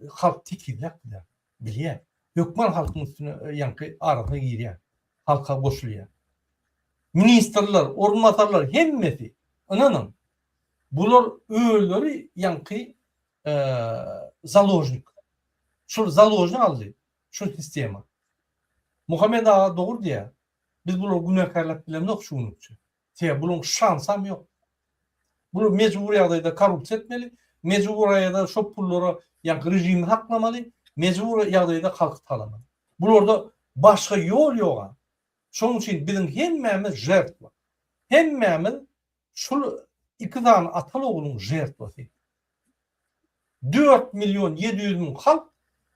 Halk tekizläp bilýär, bilýär. Hökman halkyň üstüne ýaňky arasyna girýär. Halka goşulýar. Ministrler, orunbasarlar hemmesi ynanyň bular özleri ýaňky založnik. Şul založnik aldy şu sistema. Muhammet aga dogry diýýär. Biz bulary günäkärläp bilemzok şu günlükçe. Sebäbi bularyň şansam ýok. Bular mejbury ýagdaýda korrupsiýa etmeli, mejbury ýagdaýda şo pullara ýaňky režimi saklamaly, mejbury ýagdaýda halky talamaly. Bularda başga ýol ýoga. Şonuň üçin biziň hemmämiz žertwa. Hemmämiz şul iki sany ataly-ogluň žertwasy. 4 million 700 müň halk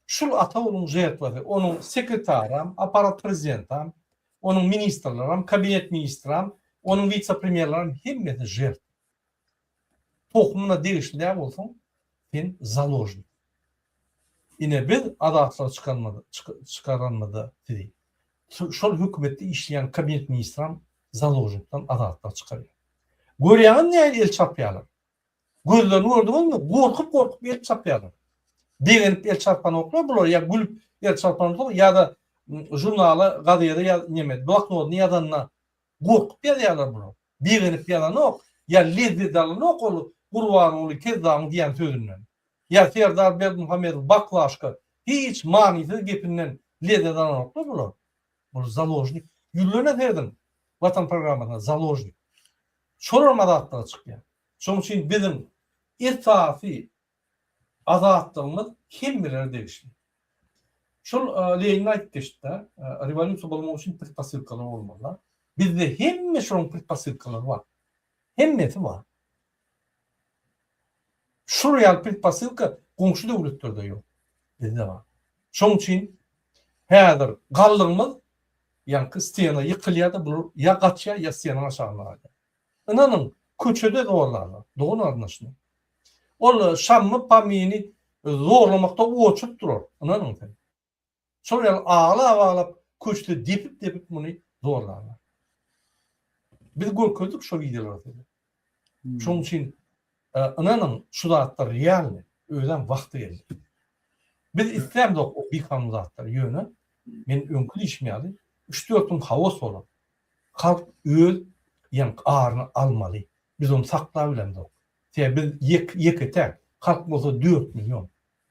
şul ata-ogluň žertwasy. Onuň sekretaram, apparat prezidentam, onuň ministrleram, kabinet ministram, onuň wise-premýerleram hemmesi žertwa. Tohumyna degişli däl bolsaň, sen založnik. Ine biz azatlyga çykanmyz, çykaranymyzda sizi şol hökümetde işleýän kabinet ministram založnikden azatlyga çykarýar. Görýäňizmi nähili el çarpýarlar? Gözlerini gördüňizmi? Gorkup-gorkup el çarpýarlar. Begenip el çarpanoklar bular ýa gülüp el çarpanoklar ýa-da žurnala, gazete ýa neme, bloknodyny ýazanda gorkup ýazýarlar bular. Begenip ýazanok, ýa lezzet alanok ol Gurbanguly Kezzabyň diýen sözünden. Ýa Serdar Berdimuhamedow baklaşka hiç manysyz gepinden lezzet alanoklar bular. Bular založnik. Ýüzlerine serediň Watan programmasyna založnik. Şolar azatlyga çykýar. Şonuň üçin biziň esasy azatlygymyz hemmelere degişli. Şol Lenin aýdyp geçdi-de, rewolýusiýa bolmak üçin predposylkalar bolmaly. Bizde hemme şonuň predposylkalary bar. Hemmesi bar. Şul ýaly predposylka goňşy döwletlerde ýok. Bizde bar. Şonuň üçin häzir galdygymyz ýaňky stena ýykylýar-da, bular ýa gaçýar, ýa stenanyň aşagynda galýar. Ynanyň, köçede zorlarlar, dogan garyndaşyny. Ol Şammy Pammyny zorlamakda oçurt durar, ynanyň sen. Şol ýaly aglap-aglap köçede depip-depip muny zorlarlar. Biz görkezdik şo wideolary size. Şonuň üçin ynanyň şu zatlar realny. Özem wagty geldi. Biz islämzok o bikanun zatlary ýöne men öňki diýşim ýaly üç-dört gün haos bolar. Halk öz ýaňky aryny almaly. Biz ony saklabilemzok. Sebäbi biz ýek ýeke-täk. Halk bolsa 4 million.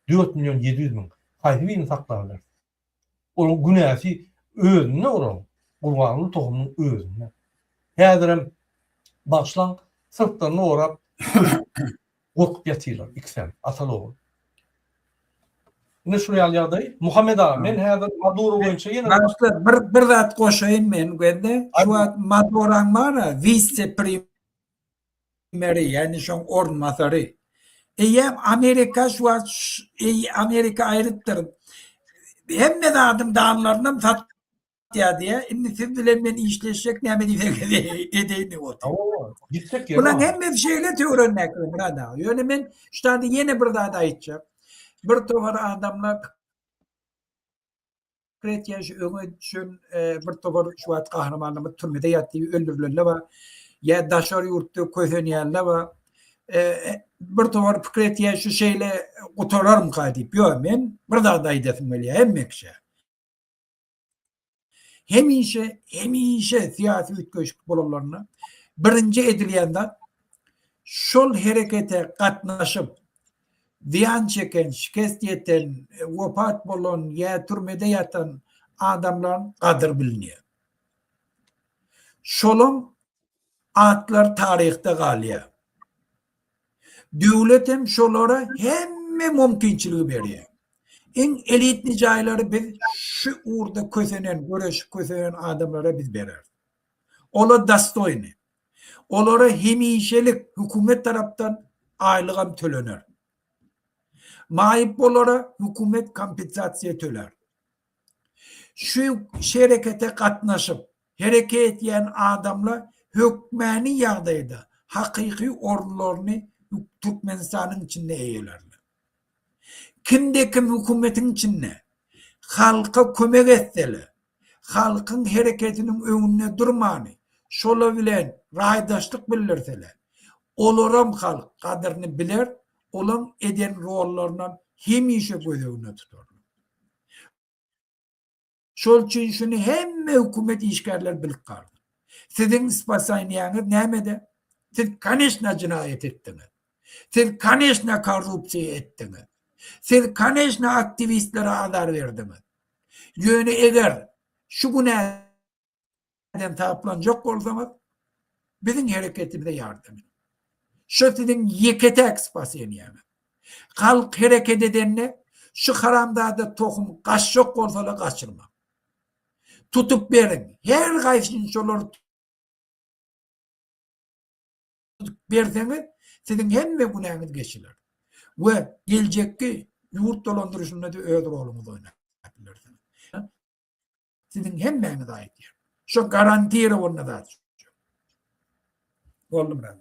4 million 700 müň. Haýsy birini saklabileris? Onuň günäsi özünde olaryň. Gurbanguly tohumynyň özünde. Häzirem bagyşlaň syrtlaryny orap gorkup ýatyrlar ikisem ataly ogul. Ine şul ýaly ýagdaý. Muhammet aga men häzir Maduro boýunça ýene Bagyşla bir bir zat goşaýyn men Göndi. Şu wagt Maduroň bar-a wise premýeri ýagny şoň orunbasary. Eýýäm Amerika şu wagt Amerika aýrypdyr. Hemme zadyň danlarynam sat ýa diýä, indi siz bilen men işleşjek näme diýseňiz edeýin diýip otyr. Hawa, gitjek ýeri Bulaň bar. hemmesi şeýle töwrenmäk Myrat aga. Ýöne men şu taýda ýene bir zat aýtjak. Bir topar adamlar pikir etýän şu öňe düşen bir topar şu wagt gahrymanlarymyz türmede ýatyp öldürilenler bar. Ýa daşary ýurtda kösenýänler bar. Bir topar pikir etýän şu şeýle gutararmyka diýip. Ýok, men bir zat aýdasym gelýär hemme kişä. Hemişe, hemişe syýasy üýtgeşik bolanlarynda birinji edilýän zat şol herekete gatnaşyp zyýan çeken, şikest ýeten, wepat bolan ýa türmede ýatan adamlaryň gadyry bilinýär. Şolaň atlary taryhda galýar. Döwlet hem şolara hemme mümkinçiligi berýär. Iň elitni jaýlary biz şu ugurda kösenen, göreşip kösenen adamlara biz bereris. Olar dostoýny. Olara hemişelik hökümet tarapdan aýlygam tölener. Maýyp bolara hökümet kompensasiýa tölär. Şu şerekete gatnaşyp, Hereket edýän adamlar hökmäni ýagdaýda hakyky orunlaryny Türkmenistanyň içinde eýelärler. Kimde-kim hökümetiň içinde halka kömek etseler, halkyň hereketiniň öňünde durmany, şolar bilen raýdaşlyk bildirseler, olaram halk gadyryny biler, olaň eden rollarynam hemişe göz öňünde tutarlar. Şol üçin şuny hemme hökümet işgärleri bilip galsyn. Siziň spasaniýaňyz nämede? Siz koneçna jynaýat etdiňiz. Siz koneçna korrupsiýa etdiňiz. Siz koneçna aktiwistlere azar berdiňiz. Ýöne eger şu günä den taplanjak bolsaňyz, biziň hereketimize ýardam ediň. Şu siziň ýeke-täk spaseniýaňyz. Halk hereket edende, şu haramzada tohum gaçjak bolsa-da gaçyrmaň. Tutup beriň. Her haýsyny şolary tutup berseňiz, siziň hemme günäňiz geçiler. We geljekki ýurt dolandyryşynda-da öz roluňyzy oýnap bilersiňiz. Siziň hemmäňize aýdýan. Şo garantirowanyny zat şo. Boldy Myrat.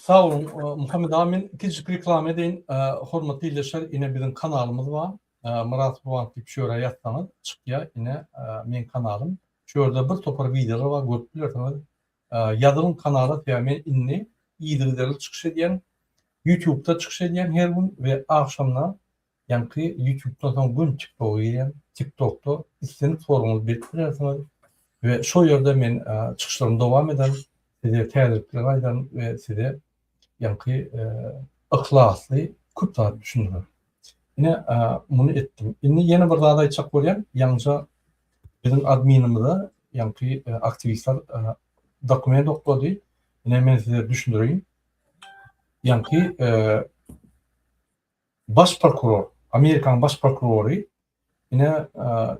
Sag boluň Muhammet aga men kiçijik reklama edeýin hormatly ildeşler ine biziň kanalymyz bar Myrat Gurbanow diýip şu ýere ýazsaňyz çykýar ine meň kanalym şu ýerde bir topar wideolar bar görüp bilersiňiz ýazylyň kanala sebäbi men indi yzygiderli çykyş edýän ýutubda çykyş edýän her gün we agşamda Ýaňky ýutubdan soň gün tiktoga girýän, tiktokda islendik soragyňyzy berip bilersiňiz we şo ýerde men çykyşlarymy dowam ederin, size täzelikleri aýdaryn we size ýaňky yhlasly köp zat düşündirerin. Ine muny etdim. Indi ýene bir zat aýtjak bolýan, ýaňja biziň adminimize ýaňky aktiwistler dokument oklady. Ine men size düşündireýin. Ýaňky Baş prokuror, Amerikanyň baş prokurory ine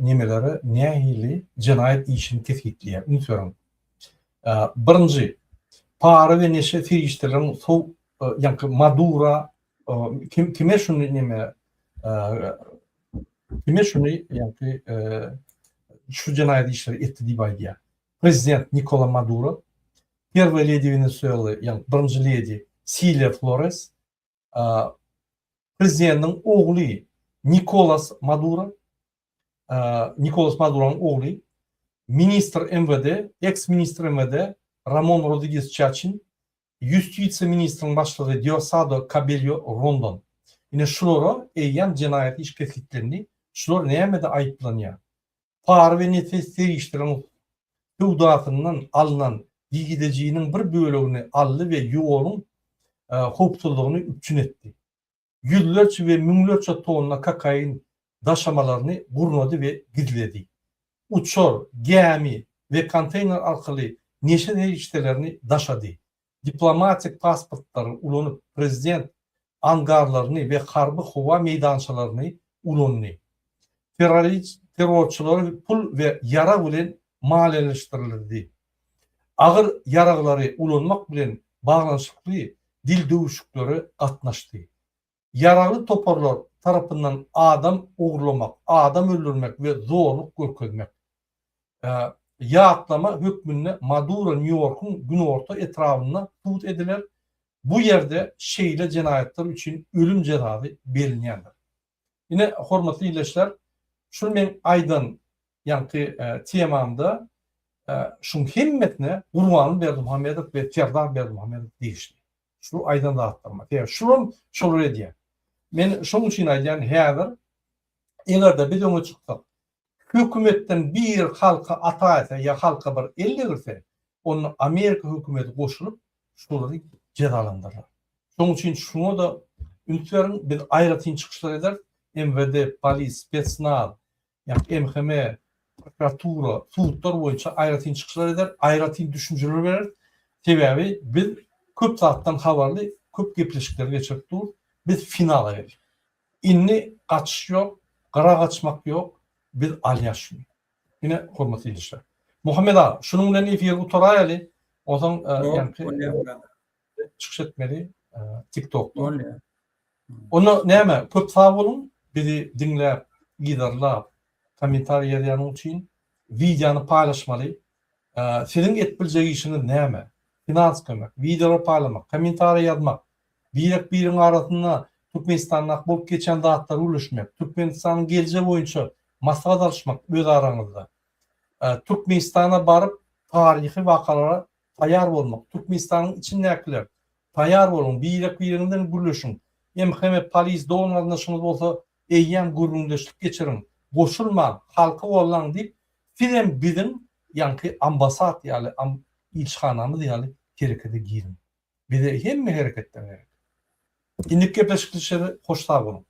nemelere nähili jenaýat işini kesgitleýär. Üns beriň. Birinji, para we neşe serişdeleriň sow ýaňky Madura kim kime şuny neme kime şuny ýaňky şu jenaýat işleri etdi diýip aýdýar. Prezident Nikola Maduro, Perwoý ledi Wenesuely, ýagny birinji ledi Silýa Flores, Prezidentiň ogly Nikolas Maduro, Nikolas Maduronyň ogly, ministr MWD, eks-ministr MWD Ramon Rodriges Çaçin, ýustisiýa ministriniň başlygy Diosado Kabelýo Rondon. Ine şulara eýýäm jenaýat iş kesgitlendi. Şular nämede aýyplanýar? Para we neşe serişdeleriň söwdasyndan alnan girdejiniň bir bölegini aldy we ýoluň howpsuzlygyny üpjün etdi. Ýüzlerçe we müňlerçe tonna kokain daşamalaryny gurnady we gizledi. Uçar, gämi we konteýner arkaly neşe serişdelerini daşady. Diplomatik pasportlary ulanyp prezident angarlaryny we harby howa meýdançalaryny ulandy. Terrorçylary pul we ýarag bilen maliýeleşdirildi. Agyr ýaraglary ulanmak bilen baglanyşykly dildüwüşiklere gatnaşdy. Ýaragly toparlar tarapyndan adam ogurlamak, adam öldürmek we zorluk görkezmek. Ýatlama hökmünde Maduro Nýu-Ýorkuň günorta etrabynda sud ediler, bu ýerde şeýle jenaýatlar üçin ölüm jezasy berilýändir. Ine, hormatly ildeşler, şul meň aýdan ýaňky temamda şuň hemmesine Gurbanguly Berdimuhamedow we Serdar Berdimuhamedow degişli. Şu aýdan zatlaryma. Sebäbi şulam şolar edýär. Men şoň üçin aýdýan häzir eger-de biz öňe çyksak, hökümetden bir halka ataýsa ýa halka bir el degirse, onda Amerika hökümeti goşulyp şolary jezalandyrar. Şoň üçin şuňa-da üns beriň, biz aýratyn çykyşlar ederis, MWD, polis, spetsnaz, ýa MHM, prokuratura, sudlar boýunça aýratyn çykyşlar eder, aýratyn düşünjeler bereris. Sebäbi biz köp zatdan habarly, köp gepleşikleri geçirip durus. Biz finala geldik. Indi gaçyş ýok, gyra gaçmak ýok, biz alýas şuny. Ine, hormatly ildeşler. Muhammet aga, şunuň bilen efiri gutaraýaly. Onsoň ýaňky çykyş etmeli TikTokda. Bolýar. Onda näme, köp sag boluň, bizi diňläp, yzarlap, kommentariý ýazýanyň üçin. Wideony paýlaşmaly. Siziň edip biljek işiňiz näme? Finans kömek, wideolary paýlamak, kommentariý ýazmak, birek-biriň arasynda Türkmenistandaky bolup geçýän zatlary gürleşmek, Türkmenistanyň geljegi boýunça maslahat alyşmak öz araňyzda. Türkmenistana baryp taryhy wakalara taýýar bolmak, Türkmenistanyň içindäkiler taýýar boluň, birek-biriňiz bilen gürleşiň. MHM, polis, dogan-garyndaşyňyz bolsa eýýäm gürrüňdeşlik geçiriň, goşulmaň, halky gollaň diýip, sizem biziň ýaňky ambasad ýaly, ilçihanamyz ýaly herekete giriň. Bize hemme hereketler gerek. Indiki gepleşikde hoş sag boluň.